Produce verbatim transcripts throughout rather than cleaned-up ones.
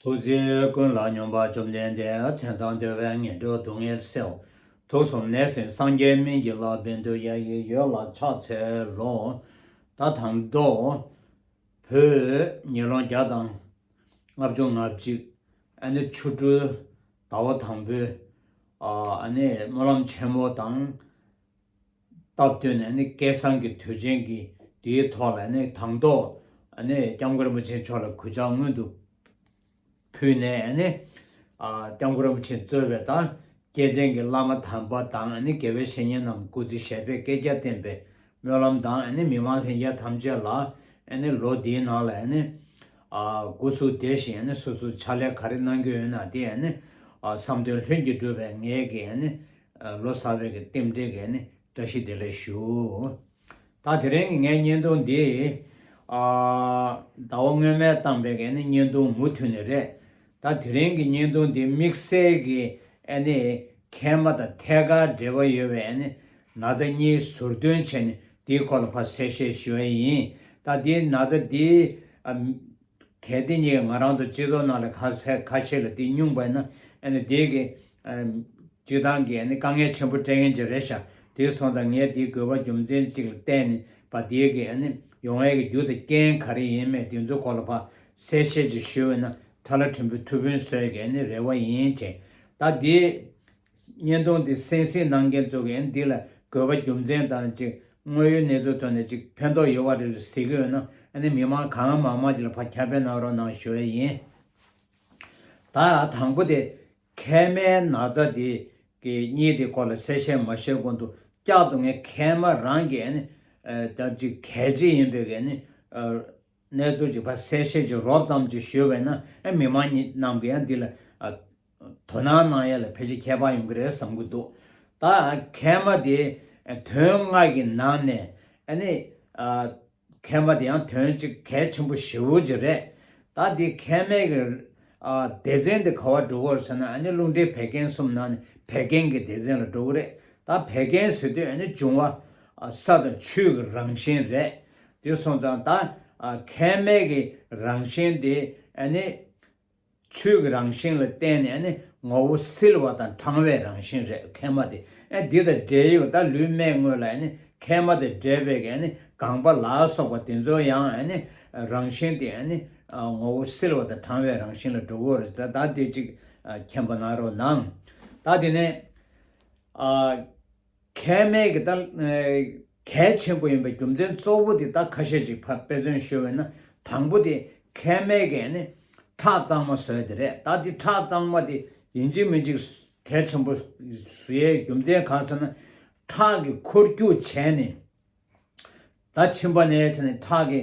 ཐུགས་རྗེ་ཀུན་ལ་སྙོམས་པ་བཅོམ་ལྡན་འདས། མཚན་ཚང་འདོད་པའི་ངན་འགྲོའི་སྡུག་བསྔལ་སེལ། དུག་གསུམ་ནད་སེལ་སངས་རྒྱས་སྨན་གྱི་བླ། བཻ་ཌཱུརྱ་ཡི་འོད་ལ་ཕྱག་འཚལ་ལོ། ད་དང་ཐོག་བོད་ཉིས་སྟོང་བརྒྱ་དང་ལྔ་བཅུ་ང་གཅིག་ཨ་ནི་ཆུ་སྦྲུལ་ཟླ་བ་དང་པོའི་ཨ་ནི་སྨོན་ལམ་ཆེན་མོ་དང་། སྟབས་བསྟུན་ནས་ནི་སྐལ་བཟང་གི་དུས་ཆེན་གྱི་དེའི་ཐོག་ལ་ནི་དང་ཐོག་ནི་སྐྱབས་མགོན་རིན་པོ་ཆེ་མཆོག་ལ་གུས་ཕྱག་སྔོན་དུ་ཕུལ་ནས་ནི་སྐྱབས་མགོན་རིན་པོ་ཆེ་གཙོས་པའི་དང་སྐྱེས་ཆེན་གྱི་བླ་མ་དམ་པ་དང་ནི་དགེ་བའི་བཤེས་གཉེན་རྣམས་སྐུ་ཚེ་ཞབས་པད་བསྐལ་བརྒྱར་བརྟན་པའི་སྨོན་ལམ་དང་ནི་མི་མང་ལྷན་རྒྱས་ཐམས་ཅད་ལ་ནི་ལོ་འདིའི་ནང་ལ་ནི་སྐུ་གཟུགས་བདེ་ཞིང་ནི་སོ་སོ་ཕྱག་ལས་ག་རེ་གནང་རྒྱུ་ཡོད་ན་དེ་ནི་བསམ་དོན་ལྷུན་གྱིས་འགྲུབ་པའི་ངེད་ཀྱི་ནི་ལོ་གསར་པའི་གི་རྟེན་འབྲེལ་གྱི་ནི་བཀྲ་ཤིས་བདེ་ལེགས་ཞུ། ད་དེ་རིང་གི་ངའི་བརྙན་ཐུང་འདི། ཨ། ཟླ་བ་སྔོན་མས་བཏང་པའི་གི་ནི་བརྙན་ཐུང་མུ་མཐུད་ནས་རེད། ད་དེ་རིང་གི་བརྙན་ཐུང་འདི་དམིགས་བསལ་གྱི་ཨ་ནི་མཁལ་མ་དང་ཐད་ཀར་འབྲེལ་བ་ཡོད་པའི་ཨ་ནི་ན་ཚ་གཉིས་ཟུར་འདོན་བྱས་ནས་དེའི་སྐོར་ལ་ཕར་གསལ་བཤད་ཞུ་བ་ཡིན། ད་དེའི་ན་ཚ་འདི། ཨ། གལ་ཏེ་ཉིད་ང་རང་ཚོ་སྤྱི་ཚོགས་ནང་ལ་ཁ་ཤས་ཁ་ཤས་ལ་དེ་སྙུང་པ་ཡིན་ན་ཨ་ནི་དེ་གི་ཨ་སྤྱི་བཏང་གི་ཨ་ནི་དཀའ་ངལ་ཆེན་པོ་སྤྲད་མཁན་ཅིག་རེད་ཤག་དེ་སོང་ཙང་ངས་དེའི་དགོས་པ་རྒྱུ་མཚན་ཅིག་ལ་བརྟེན་ནས་པ་དེ་གི་ཨ་ནི་ཡོང་ཡས་ཀྱི་རྒྱུ་དང་རྐྱེན་ག་རེ་ཡིན་མེད་དེ་ཚོའི་སྐོར་ལ་ཕར་གསལ་བཤད་ཅིག་ཞུས་པ་ཡིན་ན་ཐ་ལ་ཕྲན་བུ་ཐུགས་ཕན་གསོས་ཀྱི་ཨ་ནི་རེ་བ་ཡིན་ཅེས་ད་དེ། བརྙན་ཐུང་འདི་གསན་གཟིགས་གནང་མཁན་ཚོ་གིས་འདི་ལ་དགོས་པ་རྒྱུ་མཚན་དང་ཅིག་དངོས་ཡོད་གནས་ཚུལ་ཐོག་ནས་ཅིག་ཕན་ཐོགས་ཡོད་པ་རེད་གཟིགས་ཀྱི་ཡོད་ན་ཨ་ནི་མི་མང་གང་མང་མང་ཅིག་ལ་ཕར་ཁྱབ་སྤེལ་གནང་རོགས་གནང་ཞུ་ཡ་ཡིན། ད་དང་པོ་དེ་མཁལ་མའི་ན་ཚ་འདི་གི་གཉིས་དེ་སྐོར་ལ་གསལ་བཤད་མ་ཞུས་གོང་དུ་བསྐྱར་དུ་ངས་མཁལ་མ་རང་གི་ཨ་ནི་ད་ཅིག་གལ་ཆེ་ཡིན་པའི་གི་ཨ་ནི་གནས་ཚུལ་ཅིག་ཕར་གསལ་བཤད་ཅིག་རོབ་ཙམ་ཅིག་ཞུས་པས་ན་ཨ་མི་མང་རྣམས་ཀྱིས་ཡང་འདི་ལ་ཨ། དོ་སྣང་གནང་ཡ་ལ་ཕལ་ཆེར་ཁྱད་པར་ཡོང་གི་རེད་བསམ་གྱི་འདུག་ད་མཁལ་མ་དེ་དོན་ལྔ་གི་ནང་ནས་ཨ་ནི་ཨ་མཁལ་མ་དེ་ཡང་དོན་གཅིག་གལ་ཆེན་པོ་ཞེ་པོ་ཅིག་རེད། ད་དེ་མཁལ་མའི་གི་ཨ་སྡེ་ཚན་དེ་ག་པར་འགྲོ་གི་རེད་ཟེར་ན་ཨ་ནི་རླུང་མཁྲིས་བད་ཀན་གསུམ་ནང་ནས་བད་ཀན་གྱི་སྡེ་ཚན་ལ་འགྲོ་གི་རེད། ད་བད་ཀན་ཟེར་དུས་ཨ་ནི་འབྱུང་བ་ཨ་ས་དང་ཆུའི་གི་རང་བཞིན་རེད། དེ་སོང་ཙང་ད་ཨ་མཁལ་མའི་གི་རང་བཞིན་དེ་ཨ་ནི། ཆུ་གི་རང་བཞིན་ལ་བརྟེན་ནས་ནི་ངོ་བོ་བསིལ་བ་དང་གྲང་བའི་རང་བཞིན་རེད་མཁལ་མ་དེ། ཨ་འདི་དང་འབྲེལ་ཡོད་ད་ལུས་སྨད་ངོས་ལ་ནི་མཁལ་མ་དང་འབྲེལ་བའི་གི་ནི་ལྒང་པ་ལ་སོགས་པ་དེ་ཚོ་ཡང་ནི་རང་བཞིན་དེ་ནི་ངོ་བོ་བསིལ་བ་དང་གྲང་བའི་རང་བཞིན་ལ་འགྲོ་གི་ཡོད་རེད། ད་ད་དེ་གཅིག་མཁྱེན་པ་གནང་རོགས་གནང་། ད་དེ་ནས་ཨ། མཁལ་མའི་གི་ད་གལ་ཆེན་པོ་ཡིན་པའི་རྒྱུ་མཚན་གཙོ་བོ་དེ་ད་ཁ་ཤས་ཅིག་ཕར་དཔེ་མཚོན་ཞུས་པ་ཡིན་ན་དང་པོ་དེ་མཁལ་མའི་གི་ནི་ཁྲག་གཙང་མ་བཟོ་ཡ་དེ་རེད། ད་དེ་ཁྲག་གཙང་མ་དེ་ཡིན་གཅིག་མིན་གཅིག་གལ་ཆེན་པོ་བཟོ་ཡའི་རྒྱུ་མཚན་གང་ཟེར་ན་ཁྲག་གི་འཁོར་རྒྱུག་བྱས་ནས་ད་མཆིན་པ་ནས་བྱས་ནས་ཁྲག་གི་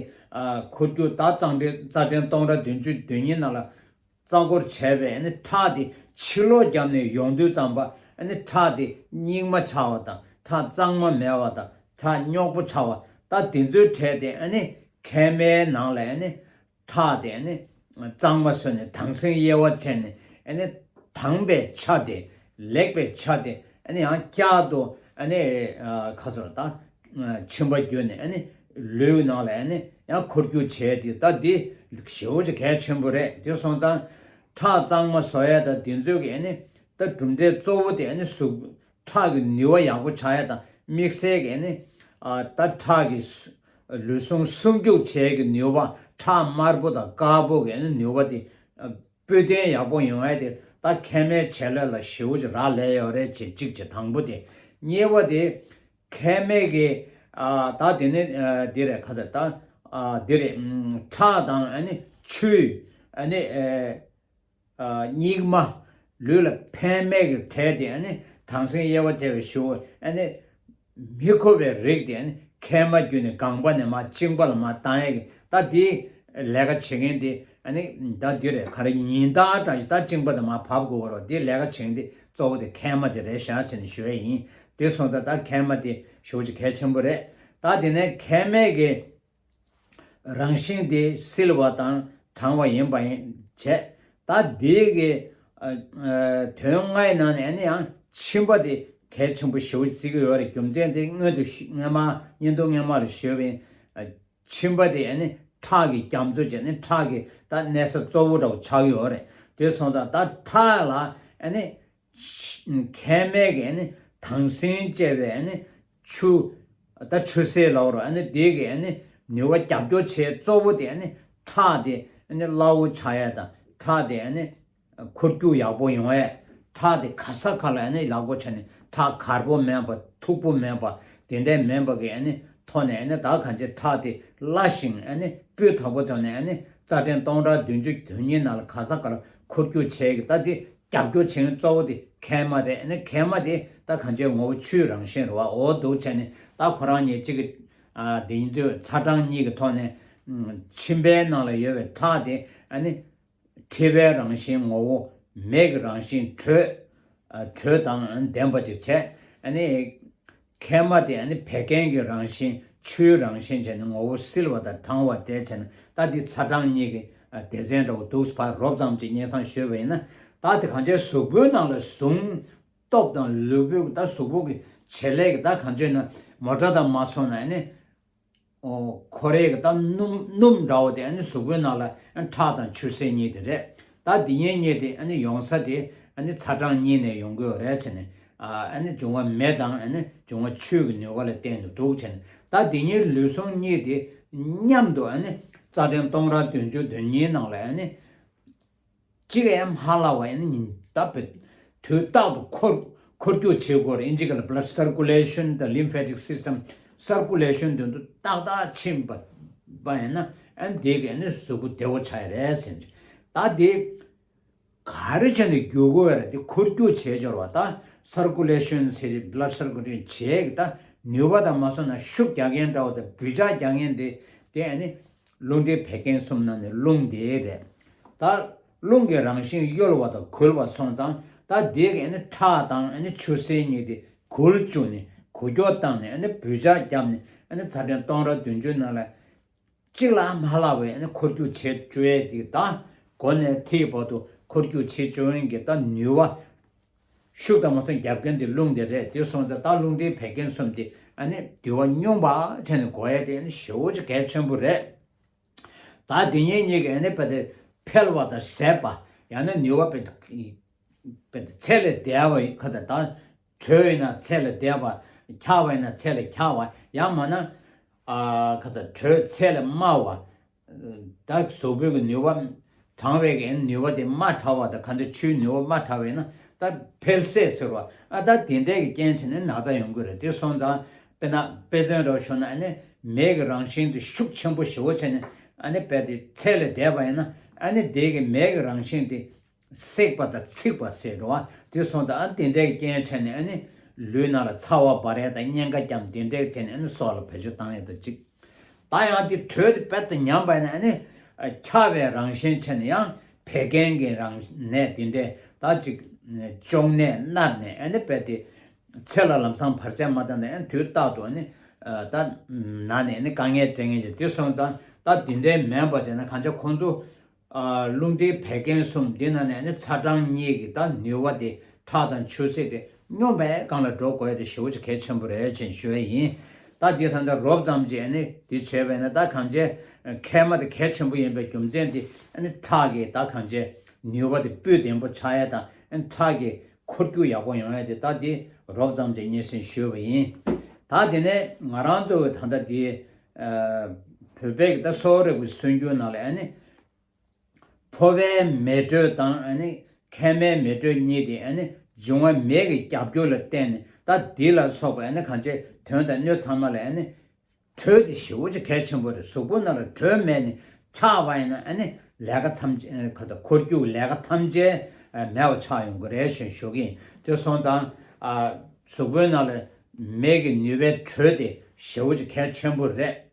འཁོར་རྒྱུག་ད་རྩ་ཕྲན་རྩ་ཕྲན་སྟོང་ཕྲག་བདུན་ཅུ་དོན་གཉིས་ནང་ལ། རྩ་འཁོར་བྱས་པས་ནི་ཁྲག་དེ་ཕྱི་ལོགས་བརྒྱབ་ནས་ཡོང་དུས་ཙམ་པ་ནི་ཁྲག་དེ་སྙིགས་མ་ཆགས་པ་དང་ཁྲག་གཙང་མ་མེད་པ་དང་ཁྲག་རྙོག་པོ་ཆགས་པ་ད་དེ་ཚོའི་གྲས་དེ་ནི་མཁལ་མའི་ནང་ལ་ནི་ཁྲག་དེ་ནི་གཙང་མ་བཟོས་ནས་དྭངས་སིང་དབྱེ་བ་བྱས་ནས་ནི་དྭངས་པའི་ཆ་དེ་ལེགས་པའི་ཆ་དེ་ནི་ཡང་བསྐྱར་དུ་ནི་ཁ་སོར་ད། མཆིན་པ་བརྒྱུད་ནས་ཨ་ནི་ལུས་ནང་ལ་ཨ་ནི་ཡང་འཁོར་རྒྱུག་བྱས་ཏེ་ད་འདི་ཞེ་པོ་ཅིག་གལ་ཆེན་པོ་རེད། དེ་སོང་ཙང་ཁྲག་གཙང་མ་བཟོ་ཡ་ད་འདི་ཚོ་གི་ཨ་ནི་ད་གྲུབ་འབྲས་གཙོ་བོ་དེ་ཨ་ནི་གཟུགས་ཁྲག་གི་ནུས་པ་ཡག་པོ་ཆགས་ཡ་དང་དམིགས་བསལ་གི་ཨ་ནི་ད་ཁྲག་གི་ལུས་ཟུངས་སྲུང་སྐྱོབ་བྱེད་ཀྱི་ནུས་པ་ཁྲག་དམར་པོ་དང་དཀར་པོ་གི་ཨ་ནི་ནུས་པ་དེ། སྤུས་ལྡན་ཡག་པོ་ཡོང་ཡ་དེ་ད་མཁལ་མའི་བྱེད་ལས་ལ་ཞེ་པོ་ཅིག་རག་ལས་ཡོད་རེད་ཅེས་གཅིག་བྱས་དང་པོ་དེ། གཉིས་པ་དེ་མཁལ་མའི་གི་ཨ་ད་དེ་ནི་ཨ་འདི་རེད་ཁ་ཚ་ད་ཨ་འདི་རེད་ཁྲག་དང་ཨ་ནི་ཆུ་ཨ་ནི་ཨ་ཨ་སྙིགས་མ་ལུས་ལ་ཕན་མེད་ཀྱི་གྲས་དེ་ཨ་ནི་དྭངས་སིང་དབྱེ་བ་བྱས་པའི་ཞུ་བ་ཨ་ནི། མི་མཁོ་བའི་རིགས་དེ་ནི་མཁལ་མ་བརྒྱུད་ནས་ལྒང་པ་ནས་མར་གཅིན་པ་ལ་མར་བཏང་ཡས་ཀྱི་ད་དེ་ལས་ཀ་བྱེད་མཁན་དེ་ནི་ད་དེ་རེད། ག་རེ་ཉིན་ལྟར་འདྲ་ཞིག་ད་གཅིན་པ་དེ་མར་བབས་དགོས་པ་རེད། དེ་ལས་ཀ་བྱེད་མཁན་དེ་གཙོ་བོ་དེ་མཁལ་མ་དེ་རེད་ཤག་ཟེར་ནས་ཞུ་ཡས་ཡིན། དེ་སོང་ཙང་ད་མཁལ་མ་དེ་ཞེ་པོ་ཅིག་གལ་ཆེན་པོ་རེད། ད་དེ་ནས་མཁལ་མའི་གི་རང་བཞིན་དེ་བསིལ་བ་དང་གྲང་བ་ཡིན་པ་ཡིན་བྱས། ད་དེའི་གི་ཨ་ཨ་དོན་ལྔའི་ནང་ནས་ནི་ཡང་མཆིན་པ་དེ་གལ་ཆེན་པོ་ཞེ་པོ་བརྩི་གི་ཡོད་རེད། རྒྱུ་མཚན་དེ་སྔོན་དུ་ཞུ་སྔོན་མ་བརྙན་ཐུང་སྔོན་མ་ལ་ཞུས་པའི་ཨ་མཆིན་པ་དེ་ནི་ ཁྲག་གི་རྒྱ་མཚོ་བྱས་ནས་ཁྲག་གི་ད་གནས་ས་གཙོ་བོ་འདྲ་བོ་ཆགས་ཡོད་རེད། དེ་སོང་ཙང་ད་ཁྲག་ལ་ཨ་ནི་མཁལ་མའི་གི་ཨ་ནི་དྭངས་སིང་ཅེས་པའི་ཨ་ནི་ཆུ། ད་ཆུ་སེར་ལབ་རོ། ཨ་ནི་དེ་གི་ཨ་ནི་ནུས་པ་རྒྱབ་སྐྱོར་བྱེད་གཙོ་བོ་དེ་ཨ་ནི་ཁྲག་དེ་ཨ་ནི་སླ་བོ་ཆགས་ཡ་དང་། ཁྲག་དེ་ཨ་ནི་འཁོར་རྒྱུག་ཡག་པོ་ཡོང་ཡས། ཁྲག་དེ་ག་ས་ག་ལ་ཨ་ནི་ཡག་པོ་བྱས་ནས་ཁྲག་གར་པོ་མེད་པ་མཐུག་པོ་མེད་པ་དེ་འདྲས་མེད་པ་གི་ཨ་ནི་ཐོག་ནས་ཨ་ནི་ད་གང་ཅི་ཁྲག་དེ་སླ་ཞིང་ཨ་ནི་སྤུས་དག་པོ་ཐོག་ནས་ཨ་ནི་རྩ་ཕྲན་སྟོང་ཕྲག་བདུན་ཅུ་དོན་གཉིས་ནང་ལ་ག་ས་ག་ལ་འཁོར་རྒྱུག་བྱས་གི། ད་དེ་རྒྱབ་སྐྱོར་བྱེད་མཁན་གཙོ་བོ་དེ་མཁལ་མ་རེད། ཨ་ནི་མཁལ་མ་དེ་ད་གང་ཅི་ངོ་བོ་ཆུའི་རང་བཞིན་རེད་བ། འོ་འདུག་བྱས་ནས་ད་ཁོ་རང་ཉིད་གཅིག་གི་ཨ་དེ་ཡིན་དུས་ཚ་གྲང་གཉིས་ཀྱི་ཐོག་ནས་ཨམ་མཆིན་པའི་ནང་ལ་ཡོད་པའི་ཁྲག་དེ་ཨ་ནི་མཁྲིས་པའི་རང་བཞིན་ངོ་བོ། མེ་གི་རང་བཞིན་དྲོད། ཨ་དྲོད་དང་ལྡན་པ་ཅིག་བྱས། ཨ་ནི་མཁལ་མ་དེ་ཨ་ནི་བད་ཀན་གྱི་རང་བཞིན་ཆུའི་རང་བཞིན་བྱས་ནས་ངོ་བོ་བསིལ་བ་དང་གྲང་བ་དེ་བྱས་ནས་ད་འདི་ཚ་གྲང་གཉིས་ཀྱི་ཨ་སྡེ་ཚན་འདྲ་བོ་འདུག་ཕར་རོབ་ཙམ་ཅིག་སྙན་སེང་ཞུས་པ་ཡིན་ན། ད་དེ་གང་ཅིའི་གཟུགས་པོའི་ནང་ལ་ཟུངས་སྟོབས་དང་ལུས་པོའི་ད་གཟུགས་པོ་གི་བྱེད་ལས་ཀྱི་ད་གང་ཅི་ན་མོ་ཊ་དང་མ་སོང་ན་ཨ་ནི། ཨོ། ཁོ་རའི་གི་ད་སྣུམ་སྣུམ་འདྲ་བོ་དེ་ཨ་ནི་གཟུགས་པོའི་ནང་ལ་ཨ་ཁྲག་དང་ཆུ་སེར་གཉིས་དེ་རེད། ད་འདི་གཉིས་གཉིས་དེ་ཨ་ནི་ཡོང་ས་དེ་ཨ་ནི་ཚ་གྲང་གཉིས་ནས་ཡོང་གི་ཡོད་རེད་ཟེར་ནས། ཨ་ཨ་ནི་འབྱུང་བ་མེ་དང་ཨ་ནི་འབྱུང་བ་ཆུ་གི་ནུས་པ་ལ་བརྟེན་དུ་འདུག་ཟེར་ནས། ད་འདི་གཉིས་ལུས་ཟུངས་གཉིས་དེ་མཉམ་དུ་ཨ་ནི་རྩ་ཕྲན་སྟོང་ཕྲག་བདུན་ཅུ་དོན་གཉིས་ནང་ལ་ཨ་ནི། གཅིག་ཡང་མ་ལྷག་པ་ཡིན་ན་ཉིན་ད་བེད་དུས་རྟག་ཏུ་འཁོར་འཁོར་རྒྱུག་བྱེད་དགོས་རེད། ཨིན་ཇི་སྐད་ལ་blood circulation དང་lymphatic system circulation དེ་ཚོ་ཏག་ཏག་ཕྱིན་པ་པ་ཡིན་ན་ཨ་ནི་དེ་གས་ནི་གཟུགས་པོ་བདེ་བོ་ཆགས་ཡ་རེད་ཟེར་གྱི། ད་དེ་ག་རེ་བྱས་ནས་རྒྱུག་དགོས་རེད། དེ་འཁོར་རྒྱུག་བྱེད་འབྱོར་བ་ད་circulation ཟེར་blood circulation བྱེད་ཀྱི་ད་ནུས་པ་དང་མ་སོང་ན་ཤུགས་རྒྱག་མཁན་འདྲ་བོ་དང་འབུད་ཆག་རྒྱག་མཁན་དེ་དེ་ཨ་ནི། རླུང་མཁྲིས་བད་ཀན་གསུམ་ནང་ནས་རླུང་དེ་རེད། ད་རླུང་གི་རང་བཞིན་གཡོ་བ་དང་འགུལ་བ་སོང་ཙང་ད་དེ་གས་ནི་ཁྲག་དང་ཨ་ནི་ཆུ་སེར་གཉིས་དེ་འགུལ་བཅུག་ནས་འགུལ་སྐྱོད་བཏང་ནས་ཨ་ནི་འབུད་ཆག་བརྒྱབ་ནས་ཨ་ནི་ཚ་ཕྲན་སྟོང་ཕྲག་བདུན་ཅུ་ནང་ལ་གཅིག་ལ་མ་ལྷག་པའི་ཨ་ནི་འཁོར་རྒྱུག་བྱེད་བཅུག་ཡས་དེ་ད་འགོ་ནས་མཐིལ་བར་དུ་འཁོར་རྒྱུག་བྱེད་བཅུག་ཡས་ཀྱི་ད་ནུས་པ། ཤུགས་དང་མ་སོང་རྒྱབ་མཁན་དེ་རླུང་དེ་རེད། དེ་སོང་ཙང་ད་རླུང་མཁྲིས་བད་ཀན་གསུམ་དེ་ཨ་ནི་འདུལ་བ་སྙོམས་པ་བྱས་ནས་འགོ་ཡ་དེ་ཨ་ནི་ཞེ་པོ་ཅིག་གལ་ཆེན་པོ་རེད། ད་དེ་གཉིས་གཉིས་ཀྱི་ཨ་ནི་བེད་དེ་འཕེལ་བ་དང་ཟད་པ། ཡང་ན་ནུས་པ་བེད་བེད་ཚད་ལས་འདས་པ་ཁ་ཚ་ད་དྲོད་ཡིན་ན་ཚད་ལས་འདས་པ། འཁྱག་པ་ཡིན་ན་ཚད་ལས་འཁྱག་པ། ཡང་མིན་ན་ཨ་ཁ་ཚ་དྲོད་ཚད་ལས་དམའ་བ། ད་གཟུགས་པོའི་གི་ནུས་པ་གྲང་བའི་གི་ནུས་པ་དེ་དམའ་དྲགས་པ་དང་ག་འདྲ་ཆུའི་ནུས་པ་དམའ་དྲགས་པ་ཡིན་ན་ད་འཕེལ་ཟད་ཟེར་བ། ཨ་ད་དེ་འདྲའི་གི་རྐྱེན་བྱས་ནས་ན་ཚ་ཡོང་གི་རེད། དེ་སོང་ཙང་དཔེར་ན་དཔེ་མཚོན་རོགས་ཞུ་ན་ཨ་ནི་མེ་གི་རང་བཞིན་དེ་ཤུགས་ཆེན་པོ་ཞེ་པོ་བྱས་ནས་ཨ་ནི་རྦད་དེ་ཚད་ལས་འདས་པ་ཡིན་ན་ཨ་ནི་དེ་གི་མེ་གི་རང་བཞིན་དེ་བསྲེགས་པ་དང་ཚིག་པ་ཟེར་རོ། དེ་སོང་ཙང་ཨ་དེ་འདྲའི་རྐྱེན་བྱས་ནས་ཨ་ནི་ལུས་ནང་ལ་ཚ་བ་འབར་ཡས་དང་གཉན་ཁ་སྐྱམ་དེ་འདྲའི་བྱས་ནས་ཨ་ནི་སྲོག་ལ་བེད་སྤྱོད་བཏང་ཡས་དང་གཅིག་ད་ཡང་དེ་དྲོད་དེ་རྦད་དེ་ཉམས་པ་ཡིན་ན་ཨ་ནི་འཁྱག་པའི་རང་བཞིན་བྱས་ནས་ཡང་བད་ཀན་གྱི་རང་ནད་དེ་འདྲའི་ད་ཅིག་གཅོང་ནད་མནར་ནད་ཨ་ནི་རྦད་དེ་ཚེ་ལ་ལམ་སང་བར་ཆད་མ་བཏང་ནས་ཨ་ནི་དུས་རྟག་ཏུ་ཨ་ནི་ད་ན་ནས་ཨ་ནི་དཀའ་ངལ་འཕྲད་ངེས་ཀྱི། དེ་སོང་ཙང་ད་དེ་འདྲའི་མེད་པ་བྱས་ན་གང་ཆ་ཁོང་ཚོ། ཨ་རླུང་མཁྲིས་བད་ཀན་གསུམ་འདི་ནང་ནས་ནི་ཚ་གྲང་གཉིས་ཀྱི་ད་ནུས་པ་དེ་ཁྲག་དང་ཆུ་སེར་དེ་སྙོམས་པའི་སྒང་ལ་འགྲོ་དགོས་ཡ་དེ་ཞེ་པོ་ཅིག་གལ་ཆེན་པོ་རེད་ཅེས་ཞུ་ཡ་ཡིན། ད་འདི་ད་ལྟ་རོབ་ཙམ་ཅིག་ནི་འདི་བྱས་པས་ན་ད་གང་ཅི་མཁལ་མ་དེ་གལ་ཆེན་པོ་ཡིན་པའི་རྒྱུ་མཚན་དེ་ནི་ཁྲག་གི་ད་གང་ཅི་ནུས་པ་དེ་སྤུས་ལྡན་པོ་ཆགས་ཡ་དང་ཁྲག་གི་འཁོར་རྒྱུག་ཡག་པོ་ཡོང་ཡ་དེ་ད་འདི་རོབ་ཙམ་ཅིག་སྙན་སེང་ཞུས་པ་ཡིན། ད་དེ་ནས་ང་རང་ཚོ་གི་ད་ལྟ་འདི་བོད་པའི་གི་ད་གསོ་བ་རིག་པའི་སྲོལ་རྒྱུན་ནང་ལ་ཨ་ནི། ཕོ་བའི་མེ་དྲོད་དང་ཨ་ནི་མཁལ་མའི་མེ་དྲོད་གཉིས་དེ་ཨ་ནི་འབྱུང་བ་མེ་གི་རྒྱབ་སྐྱོར་ལ་བརྟེན་ནས་ད་འདི་ལ་སོགས་པ་ཨ་ནི་གང་ཅི་དོན་དང་སྣོད་ཚང་མ་ལ་ཨ་ནི་དྲོད་དེ་ཞེ་པོ་ཅིག་གལ་ཆེན་པོ་རེད། གཟུགས་པོ་ནང་ལ་དྲོད་མེད་ནས་འཁྱག་པ་ཡིན་ན་ཨ་ནི་ལས་ཀ་ཐམས་ཅད་ཁ་ཚ་འཁོར་རྒྱུག་ལས་ཀ་ཐམས་ཅད་མེད་པ་ཆགས་ཡོང་གི་རེད་ཞེས་ཞུ་གི་ཡིན། དེ་སོང་ཙང་གཟུགས་པོའི་ནང་ལ་མེ་གི་ནུས་པའི་དྲོད་དེ་ཞེ་པོ་ཅིག་གལ་ཆེན་པོ་རེད།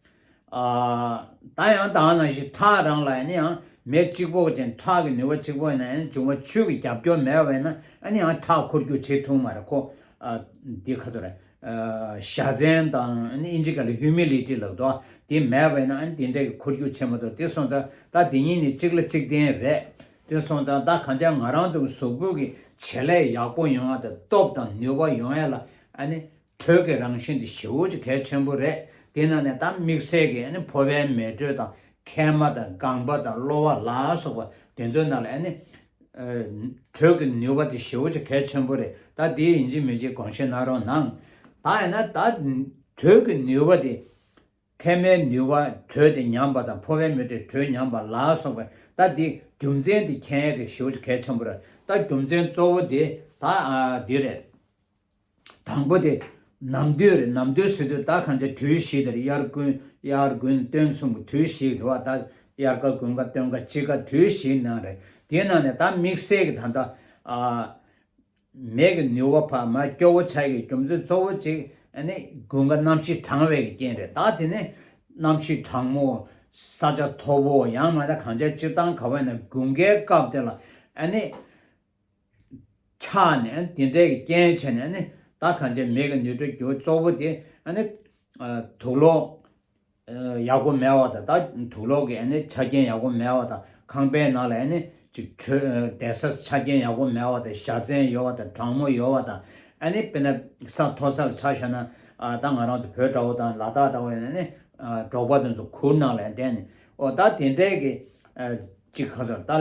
ཨ། ད་ཡང་ད་ག་ནང་བཞིན་ཁྲག་རང་ལ་ཡང་ནི་ཡང་མེ་གཅིག་པོ་ཅན་ཁྲག་གི་ནུས་པ་གཅིག་པོ་ཡིན་ན་ཡང་འབྱུང་བ་ཆུ་གི་རྒྱབ་སྐྱོར་མེད་པ་ཡིན་ན་ཨ་ནི་ཡང་ཁྲག་འཁོར་རྒྱུག་བྱེད་ཐུབ་མ་རེད་ཁོ། ཨ། འདི་ཁ་ཚོ་རེད། ཨ། བཞའ་ཚན་དང་ཨ་ནི་ཨིན་ཇི་སྐད་ལ་ཧིའུ་མི་ལི་ཊི་ལབ་འདུག་དེ་མེད་པ་ཡིན་ན་ཨ་ནི་དེ་འདྲའི་གི་འཁོར་རྒྱུག་བྱེད་མ་ཐུབ། དེ་སོང་ཙང་ད་དེ་གཉིས་ནི་གཅིག་ལ་གཅིག་བརྟེན་རེད། དེ་སོང་ཙང་ད་གང་ཅི་ང་རང་ཚོ་གི་གཟུགས་པོ་གི་བྱེད་ལས་ཡག་པོ་ཡོང་ཡ་དང་སྟོབས་དང་ནུས་པ་ཡོང་ཡ་ལ་ཨ་ནི། དྲོད་ཀྱི་རང་བཞིན་དེ་ཞེ་པོ་ཅིག་གལ་ཆེན་པོ་རེད། དེ་ནང་ནས་ད་དམིགས་བསལ་གྱི་ཨ་ནི་ཕོ་བའི་མེ་དྲོད་དང་ མཁལ་མ་དང་རྐང་པ་དང་གློ་བ་ལ་སོགས་པ་དེ་ཚོའི་ནང་ལ་ཨ་ནི་ཨ་དྲོད་ཀྱི་ནུས་པ་དེ་ཞེ་པོ་ཅིག་གལ་ཆེན་པོ་རེད། ད་དེ་ཡིན་གཅིག་མིན་གཅིག་དགོངས་བཞེས་གནང་རོགས་གནང་། ད་ཡིན་ན་ད་དྲོད་ཀྱི་ནུས་པ་དེ། མཁལ་མའི་ནུས་པ་དྲོད་དེ་ཉམས་པ་དང་ཕོ་བའི་མེ་དྲོད་དྲོད་ཉམས་པ་ལ་སོགས་པ་ད་འདི་རྒྱུ་མཚན་དེ་མཁྱེན་ཡས་དེ་ཞེ་པོ་ཅིག་གལ་ཆེན་པོ་རེད། ད་རྒྱུ་མཚན་གཙོ་བོ་དེ་ད་ཨ་འདི་རེད། དང་པོ་དེ་ནམ་དུས་རེད། ནམ་དུས་ཟེར་དུས་ད་གང་ཅི་དུས་བཞི་དེ་རེད། དབྱར་དགུན། དབྱར་དགུན་སྟོན་གསུམ་གྱི་དུས་བཞི་རེད་བ། ད་དབྱར་ཁ་དགུན་ཁ་སྟོན་ཁ་དཔྱིད་ཁ་དུས་བཞིའི་ནང་རེད། དེའི་ནང་ནས་ད་དམིགས་བསལ་གྱི་ད་ལྟ་ཨ། མེ་གི་ནུས་པ་ཕར་མར་སྐྱོ་བོ་ཆགས་ཀྱི་རྒྱུ་མཚན་གཙོ་བོ་གཅིག་ཨ་ནི་དགུན་ཁ་གནམ་གཤིས་གྲང་བའི་རྐྱེན་རེད། ད་དེ་ནི་གནམ་གཤིས་གྲང་མོ། ས་ཆ་མཐོ་པོ། ཡང་མིན་ན་གང་ཅི་སྤྱིར་བཏང་ག་བ་ཡིན་ན་དགུན་ཁའི་སྐབས་དེ་ལ་ཨ་ནི་འཁྱགས་ནས་དེ་འདྲའི་གི་རྐྱེན་བྱས་ནས་ཨ་ནི་ད་གང་ཅི་མེ་གི་ནུས་སྤྲོད་རྒྱུ་གཙོ་བོ་དེ་ཨ་ནི་དུག་ལོག་ཡག་པོ་མེད་པ་དང་། ད་དུག་ལོག་གི་ཨ་ནི་ཆ་རྐྱེན་ཡག་པོ་མེད་པ་དང་། ཁང་པའི་ནང་ལ་ཨ་ནི་ཅིག་དྲོད་བསྡད་ས་ཆ་རྐྱེན་ཡག་པོ་མེད་པ་དང་། བཞའ་ཚན་ཡོད་པ་དང་། གྲང་མོ་ཡོད་པ་དང་། ཨ་ནི་དཔེར་ན་ས་མཐོ་ས་ལ་ཆ་བཞག་ན། ཨ་ད་ང་རང་ཚོ་བོད་འདྲ་བོ་དང་ལ་དྭགས་འདྲ་བོ་ཡིན་ན་ཨ་ནི་འབྲོག་པ་དེ་ཚོ་གུར་ནང་ལ་བསྡད་ནས། ཨོ་ད་དེ་འདྲའི་གི་ཅིག་ག་ཚོད་ད་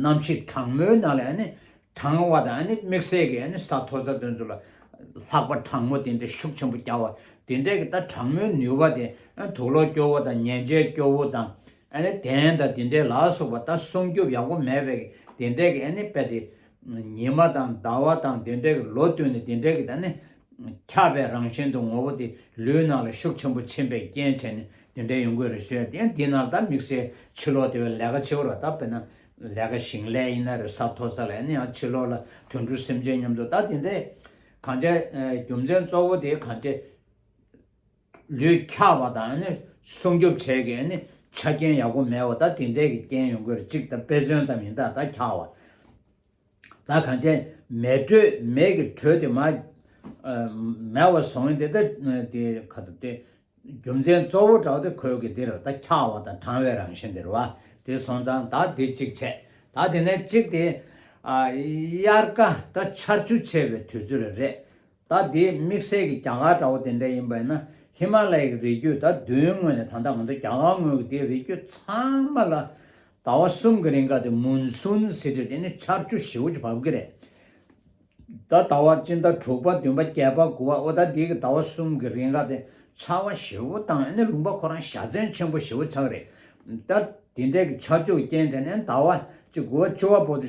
གནམ་གཤིས་གྲང་མོའི་ནང་ལ་ཨ་ནི་གྲང་བ་དང་། ཨ་ནི་དམིགས་བསལ་གྱི་ཨ་ནི་ས་མཐོ་ས་དེ་ཚོ་ལ་ལྷགས་པ་གྲང་མོ་དེ་འདྲ་ཤུགས་ཆེན་པོ་རྒྱག་པ་དེ་འདྲའི་གི་ད་གྲང་མོའི་ནུས་པ་དེ། ཨ་དུག་ལོག་སྐྱོ་བོ་དང་། ཉལ་ཆས་སྐྱོ་བོ་དང་། ཨ་ནི་གདན་དང་དེ་འདྲའི་ལ་སོགས་པ་ད་སྲུང་སྐྱོབ་ཡག་པོ་མེད་པའི་གི་དེ་འདྲའི་གི་ཨ་ནི་དཔེ་དེ་ཉི་མ་དང་ཟླ་བ་དང་དེ་འདྲའི་གི་ལོ་བསྟུན་ནས་དེ་འདྲའི་གི་ད་ནི་འཁྱགས་པའི་རང་བཞིན་དུ་ངོ་བོ་དེ་ལུས་ནང་ལ་ཤུགས་ཆེན་པོ་ཕྱིན་པའི་རྐྱེན་བྱས་ནས་དེ་འདྲའི་ཡོང་གི་རེད་ཞུ་ཡ། དེ་ཡང་དེའི་ནང་ལ་ད་དམིགས་བསལ་ཕྱི་ལོགས་དེ་བས་ལས་ཀ་ཆེ་བོ་ར། ད་དཔེར་ན་ལས་ཀ་ཞིང་ལས་ཡིན་ན་རེད། ས་མཐོ་ས་ལ་ཨ་ནི་ཡང་ཕྱི་ལོགས་ལ་དུད་འགྲོ་སེམས་ཅན་མཉམ་དུ། ད་དེ་འདྲའི་གང་ཅི་རྒྱུ་མཚན་གཙོ་བོ་དེ་གང་ཅི་ལུས་འཁྱགས་པ་དང་ཨ་ནི་སྲུང་སྐྱོབ་བྱེད་ཀྱི་ཨ་ནི་ཆ་རྐྱེན་ཡག་པོ་མེད་པ་ད་དེ་འདྲའི་གི་རྐྱེན་ཡོང་གི་རེད། གཅིག་ད་དཔེ་མཚོན་ཙམ་ཡིན། ད་ད་འཁྱགས་པ། ད་གང་ཅི་མེ་དྲོད། མེ་གི་དྲོད་དེ་མར་ཨ་མེད་པ་སོང་ཡིན་དེ། ད་དེ་ག་ཚོད་དེ་རྒྱུ་མཚན་གཙོ་བོ་འདྲ་བོ་དེ་ཁོལ་གི་དེ་རེད། ད་འཁྱགས་པ་དང་གྲང་བའི་རང་བཞིན་དེ་རེད་བ། དེ་སོང་ཙང་ད་དེ་གཅིག་བྱས། ད་དེ་ནས་གཅིག་དེ་ཨ་དབྱར་ཁ་ད་ཆར་ཆུ་ཆེ་བའི་དུས་ཚོད་རེད། ད་དེ་དམིགས་བསལ་གྱི་རྒྱ་གར་འདྲ་བོ་དེ་འདྲ་ཡིན་པ་ཡིན་ན། ཧི་མ་ལ་ཡའི་རི་རྒྱུད་ད་མདོའི་ངོས་ནས། ད་ལྟ་ང་ཚོ་རྒྱ་གར་ངོས་ཀྱི་དེ་རི་རྒྱུད་ཚང་མ་ལ་ཟླ་བ་གསུམ་གྱི་རིང་ག་དེ་མུན་སུན་ཟེར་དུས་དེ་ནི་ཆར་ཆུ་ཞེ་པོ་ཅིག་བབས་ཀྱི་རེད། ད་ཟླ་བ་སྤྱི་ཟླ་དྲུག་པ། བདུན་པ། བརྒྱད་པ། དགུ་པ། ཨོ་ད་དེ་གི་ཟླ་བ་གསུམ་གྱི་རིང་ག་དེ་ཆར་པ་ཞེ་པོ་བཏང་། ཨ་ནི་ལུང་པ་ཁོ་རང་བཞའ་ཚན་ཆེན་པོ་ཞེ་པོ་ཆགས་རེད། ད་དེ་འདྲའི་གི་ཆར་ཆུ་རྐྱེན་བྱས་ནས་ཟླ་བ་གཅིག་དགུ་པ་བཅུ་པ་བར་དུ་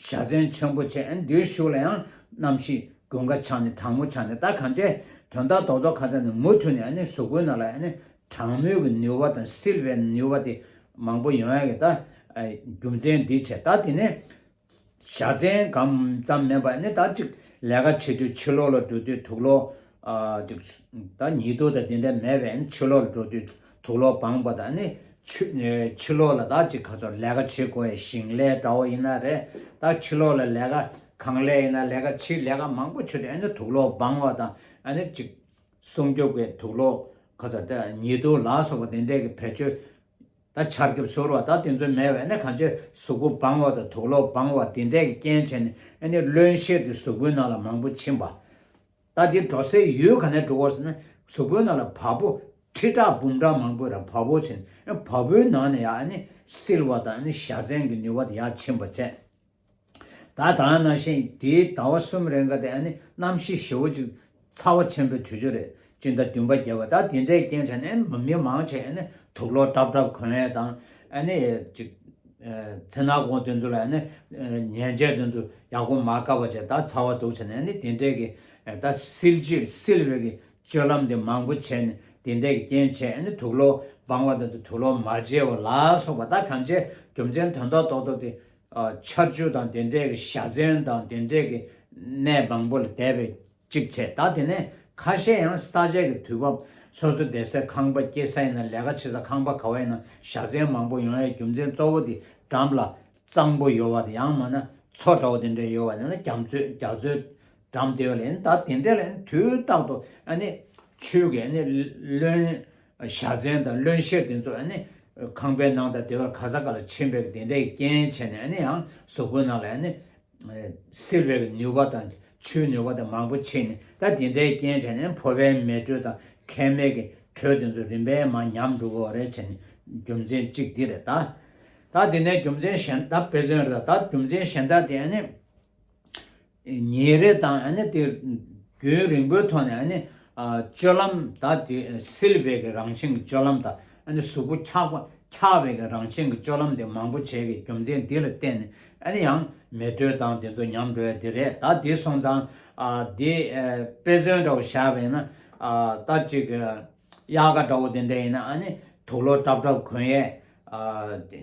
བཞའ་ཚན་ཆེན་པོ་བྱས། ཨ་ནི་དེའི་གཞུག་ལ་ཡང་གནམ་གཤིས་དགུན་ཁ་ཆགས་ནས་གྲང་མོ་ཆགས་ནས། ད་གང་ཅི་དོན་དག་རྡོག་རྡོག་ཁ་ཚ་ནས་མུ་མཐུད་ནས་ཨ་ནི་གཟུགས་པོའི་ནང་ལ་ཨ་ནི་གྲང་མོའི་གི་ནུས་པ་དང་བསིལ་བའི་ནུས་པ་དེ་མང་པོ་ཡོང་ཡ་གི་ད་ཨ་རྒྱུ་མཚན་འདི་བྱས། ད་དེ་ནས་བཞའ་ཚན་གང་ཙམ་མིན་པ་ནི་ད་ཅིག་ལས་ཀ་བྱེད་དུས་ཕྱི་ལོགས་ལ་འགྲོ་དུས་དུག་ལོག་ཨ་ཅིག་ད་ཉི་གདུགས་དང་དེ་འདྲ་མེད་པས། ཕྱི་ལོགས་ལ་འགྲོ་དུས་དུག་ལོག་སྦང་པ་དང་། ནི་ཕྱི་ཕྱི་ལོགས་ལ་ད་ཅིག་ག་ཚོད་ལས་ཀ་བྱེད་དགོས་ཡ། ཞིང་ལས་འདྲ་བོ་ཡིན་ན་རེད། ད་ཕྱི་ལོགས་ལ་ལས་ཀ་གང་ལས་ཡིན་ན་ལས་ཀ་ཕྱིའི་ལས་ཀ་མང་པོ་བྱེད་དུས་ཨ་ནི་དུག་ལོག་སྦང་བ་དང་། ཨ་ནི་ཅིག་སྲུང་སྐྱོབ་ཀྱི་དུག་ལོག་ག་ཚོད་ད་ཉི་གདུགས་ལ་སོགས་པ་དེ་འདྲས་ཀྱི་བེད་སྤྱོད། ད་ཆར་སྐྱབས་ཟེར་བ་ད་དེ་ཚོ་མེད་པས་ནི་གང་ཅི་གཟུགས་པོ་སྦང་བ་དང་དུག་ལོག་སྦང་བ་དེ་འདྲས་ཀྱི་རྐྱེན་བྱས་ནས་ཨ་ནི་རློན་གཤེར་དེ་གཟུགས་པོའི་ནང་ལ་མང་པོ་ཕྱིན་པ། ད་དེ་འགྲོ་སའི་ཡུལ་ག་ནས་འགྲོ་བ་ཟེར་ན་གཟུགས་པོའི་ནང་ལ་བ་སྤུ་ཁྲི་ཕྲག་འབུམ་ཕྲག་མང་པོ་ར་བ་སྤུ་ཕྱིན། ཨ་བ་སྤུའི་ནང་ནས་ཡང་ཨ་ནི་བསིལ་བ་དང་ཨ་ནི་བཞའ་ཚན་གྱི་ནུས་པ་དེ་ཡར་ཕྱིན་པ་བྱས། ད་ད་ནང་བཞིན་དེའི་ཟླ་བ་གསུམ་རིང་ག་དེ་ཨ་ནི་གནམ་གཤིས་ཞེ་པོ་ཅིག་ཚ་བ་ཆེན་པོའི་དུས་ཚོད་རེད། སྤྱི་ཟླ་བདུན་པ་བརྒྱད་པ། ད་དེ་འདྲའི་རྐྱེན་བྱས་ནས་མི་མང་ཆེ་ཨ་ནི་དུག་ལོག་འདྲ་འདྲ་གོན་ཡས་དང་། ཨ་ནི་ཅིག་ཨ་མཚན་ནག་གོང་དེ་ཚོ་ལ་ཨ་ནི་ཨ་ཉལ་ཆས་དེ་ཚོ་ཡག་པོ་མ་བཀབ་པ་བྱས། ད་ཚ་བ་འདུག་བྱས་ནས་ཨ་ནི་དེ་འདྲའི་གི་ཨ་ད་བསིལ་བྱེད་བསིལ་བའི་གི་སྤྱོད་ལམ་དེ་མང་པོ་བྱས་ནས་དེ་འདྲའི་གི་རྐྱེན་བྱས། ཨ་ནི་དུག་ལོག་སྦང་བ་དེ་ཚོ་དུག་ལོག་མ་བྱས་པ་ལ་སོགས་པ། ད་གང་ཅི་རྒྱུ་མཚན་དོན་དག་རྡོག་རྡོག་དེ། ཨ་ཆར་ཆུ་དང་དེ་འདྲའི་གི་བཞའ་ཚན་དང་དེ་འདྲའི་གི་གནས་མང་པོ་ལ་བསྡད་པའི་གཅིག་བྱས། ད་དེ་ནས་ཁ་ཤས་ཡང་ས་ཆ་གི་དུས་བབ། སོ་སོ་བསྡད་སའི་ཁང་པ་སྐྱེ་ས་ཡིན་ན། ལས་ཀ་བྱེད་ས་ཁང་པ་ག་བ་ཡིན་ན་བཞའ་ཚན་མང་པོ་ཡོང་ཡའི་རྒྱུ་མཚན་གཙོ་བོ་དེ་འགྲམ་ལ་གཙང་པོ་ཡོད་པ་དང་། ཡང་མིན་ན་མཚོ་འདྲ་བོ་དེ་འདྲ་ཡོད་པ་དང་། རྒྱ་མཚོའི་རྒྱ་མཚོའི་འགྲམ་དེ་བ་ལ་ཡིན། ད་དེ་འདྲ་ལ་ཡིན་དུས་རྟག་ཏུ་ཨ་ནི་ཆུ་གི་ཨ་ནི་རློན། བཞའ་ཚན་དང་རློན་གཤེར་དེ་ཚོ་ཨ་ནི་ཁང་པའི་ནང་དང་དེ་བར་ག་ས་ག་ལ་ཕྱིན་པའི་དེ་འདྲའི་རྐྱེན་བྱས་ནས་ཨ་ནི་ཡང་གཟུགས་པོའི་ནང་ལ་ཨ་ནི་བསིལ་བའི་ནུས་པ་དང་ཆུའི་ནུས་པ་དང་མང་པོ་ཕྱིན་ནས། ད་དེ་འདྲའི་རྐྱེན་བྱས་ནས་ཕོ་བའི་མེ་དྲོད་དང་མཁལ་མའི་གི་དྲོད་དེ་ཚོ་རིམ་པས་མར་ཉམས་འགྲོ་གི་རེད་བྱས་ནས། རྒྱུ་མཚན་གཅིག་འདི་རེད་ད། ད་དེ་ནས་རྒྱུ་མཚན་གཞན་དག་དཔེ་མཚོན་རེད་ད། ད་རྒྱུ་མཚན་གཞན་དག་དེ་ཨ་ནི། ཉིན་རེ་དང་ཨ་ནི་དེ་རྒྱུན་རིང་པོའི་ཐོག་ནས་ཨ་ནི་ཨ་སྤྱོད་ལམ་ད་དེ་སིལ་བའི་གི་རང་བཞིན་གྱི་སྤྱོད་ལམ་དང་ཨ་ནི་གཟུགས་པོ་འཁྱག་པ་འཁྱག་པའི་གི་རང་བཞིན་གྱི་སྤྱོད་ལམ་དེ་མང་པོ་བྱས་ཀྱི་རྒྱུ་མཚན་འདི་ལ་བརྟེན་ནས་ཨ་ནི་ཡང་མེ་དྲོད་དང་དེ་ཚོ་ཉམས་འགྲོ་ཡ་དེ་རེད། ད་དེ་སོང་ཙང་ཨ་དེ་ཨ་དཔེ་མཚོན་འདྲ་བོ་བཞག་པ་ཡིན་ན་ཨ་ད་ཅིག་ཨ། དབྱར་ཁ་འདྲ་བོ་དེ་འདྲ་ཡིན་ན་ཨ་ནི་དུག་ལོག་ཏྲབ་ཏྲབ་གོན་ཡས། ཨ་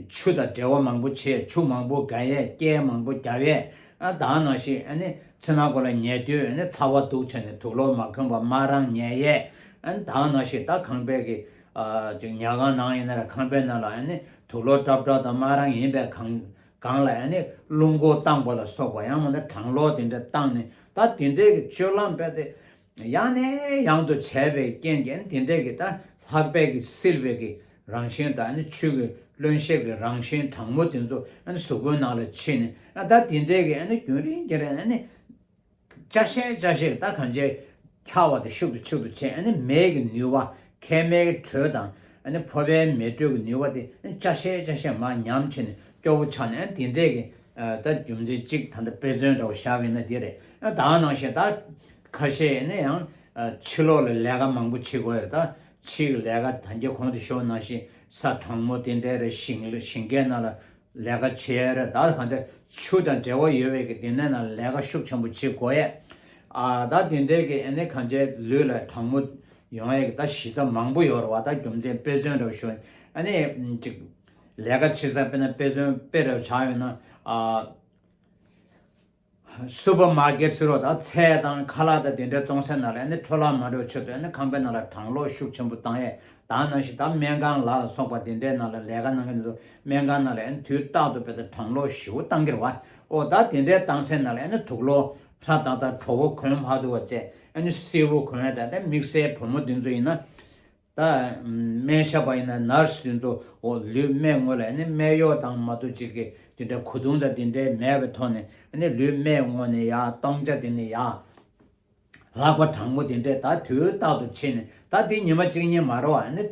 ཆུ་དང་འབྲེལ་བ་མང་པོ་བྱས། ཆུ་མང་པོ་དགའ་ཡས། རྐྱལ་མང་པོ་རྒྱབ་ཡས། ཨ་ད་ནང་བཞིན་ཨ་ནི་མཚན་ནག་གོ་ལ་ཉལ་དུས་ཨ་ནི་ཚ་བ་འདུག་བྱས་ནས་དུག་ལོག་མ་གོན་པར་དམར་རང་ཉལ་ཡས། ཨ་ནི་ད་ནང་བཞིན་ད་ཁང་པའི་གི་ཨ་ཅིག་ཉལ་ཁང་ནང་ཡིན་ན་ར་ཁང་པའི་ནང་ལ་ཨ་ནི་དུག་ལོག་ཏྲབ་ཏྲབ་དང་དམར་རང་ཡིན་པའི་སྒང་སྒང་ལ་ཨ་ནི་རླུང་འཁོར་བཏང་པ་ལ་སོགས་པ་ཡང་མིན་ན་གྲང་གློག་དེ་འདྲ་བཏང་ནས་ད་དེ་འདྲའི་གི་སྤྱོད་ལམ་རྦད་དེ། ཡང་ནས་ཡང་དུ་བྱས་པའི་རྐྱེན་གྱིས་དེ་འདྲའི་གི་ད་ལྷགས་པའི་གི་སིལ་བའི་གི་རང་བཞིན་དང་ཨ་ནི་ཆུ་གི་རློན་གཤེར་གི་རང་བཞིན་གྲང་མོ་དེ་ཚོ་ཨ་ནི་གཟུགས་པོའི་ནང་ལ་ཕྱིན་ནས་ཨ་ད་དེ་འདྲའི་གི་ཨ་ནི་རྒྱུན་རིང་གི་རེད། ཨ་ནི་ཅག་ཤེས་ཅག་ཤེས་ད་གང་ཅི་འཁྱག་པ་དེ་ཤུགས་དུ་ཤུགས་དུ་ཆེ། ཨ་ནི་མེ་གི་ནུས་པ་མཁལ་མའི་དྲོད་དང་ཨ་ནི་ཕོ་བའི་མེ་དྲོད་ཀྱི་ནུས་པ་དེ་ཨ་ནི་ཅག་ཤེས་ཅག་ཤེས་མར་ཉམས་ཕྱིན་ནས་སྐྱོ་བོ་ཆགས་ནས་ཨ་ནི་དེ་འདྲའི་གི་ཨ་ད་རྒྱུ་མཚན་གཅིག་ད་ལྟ་དཔེ་མཚོན་འདྲ་བོ་བཞག་པ་ཡིན་ན་དེ་རེད། ཨ་ད་ནང་བཞིན་ད་ཁ་ཤས་ནི་ཡང་ཨ་ཕྱི་ལོགས་ལ་ལས་ཀ་མང་པོ་བྱེད་དགོས་ཡོད་རེད། ད་ཕྱིའི་ལས་ཀ་ད་གིན་གོང་དུ་ཞུས་པ་ནང་བཞིན་ས་གྲང་མོ་དེ་འདྲའི་རེད། ཞིང་ཞིང་ཁའི་ནང་ལ་ལས་ཀ་བྱེད་ཡ་རེད། ད་གང་ལྟར་ཆུ་དང་འབྲེལ་བ་ཡོད་པའི་གི་དེ་འདྲའི་ནང་ལ་ལས་ཀ་ཤུགས་ཆེན་པོ་བྱེད་དགོས་ཡས། ཨ་ད་དེ་འདྲའི་གི་ཨ་ནི་གང་ཅི་ལུས་ལ་གྲང་མོ་ཡོང་ཡས་གི་ད་གཞི་རྩ་མང་པོ་ཡོད་རེད་བ། ད་རྒྱུ་མཚན་དཔེ་མཚོན་འདྲ་བོ་ཞུ། ཨ་ནི་ཅིག་ལས་ཀ་བྱེད་ས་དཔེར་ན་དཔེ་མཚོན་དཔེ་འདྲ་བོ་ཆགས་ཡོད་ན་ཨ། སུ་པར་མར་ཀེཊ་ཟེར་བ་དང་ཚལ་དང་ཁ་ལག་དང་དེ་འདྲའི་བཙོང་སའི་ནང་ལ་ཨ་ནི་འཕྲོ་བརླག་མ་འགྲོ་ཆེད་དུ་ཨ་ནི་ཁང་པའི་ནང་ལ་གྲང་གློག་ཤུགས་ཆེན་པོ་བཏང་ཡས། ད་ནང་བཞིན་ད་སྨན་ཁང་ལ་སོགས་པ་དེ་འདྲའི་ནང་ལ་ལས་ཀ་གནང་མཁན་ཚོ་སྨན་ཁང་ནང་ལ་ཨ་ནི་དུས་རྟག་ཏུ་དཔེ་ད་གྲང་གློག་ཞེ་པོ་བཏང་གི་རེད་བ། ཨོ་ད་དེ་འདྲའི་བཏང་སའི་ནང་ལ་ཨ་ནི་དུག་ལོག་ཁྲ་ཏག་ཏག་དྲོ་པོ་གོན་མ་ཐུབ་པ་བྱས། ཨ་ནི་སེར་པོ་གོན་ཡས། ད་ལྟ་དམིགས་བསལ་བུ་མོ་འདི་ཚོ་ཡིན་ན། ད་སྨན་ཞབས་པ་ཡིན་ན་ནར་སི་འདི་ཚོ་འོ་ལུས་སྨད་ངོས་ལ་ཨ་ནི་སྨད་གཡོགས་དང་མ་གཏོགས་ཅིག་གི་དེ་འདྲའི་གོས་ཐུང་དང་དེ་འདྲའི་མེད་པའི་ཐོག་ནས་ཨ་ནི་ལུས་སྨད་ངོས་ནས་ཡར་སྟོང་ཆ་དེ་ནས་ཡར་ལག་པ་གྲང་མོ་དེ་འདྲས་ད་དུས་རྟག་ཏུ་ཕྱིན་ནས། ད་དེ་ཉི་མ་གཅིག་གཉིས་མ་རེད་བ། ཨ་ནི་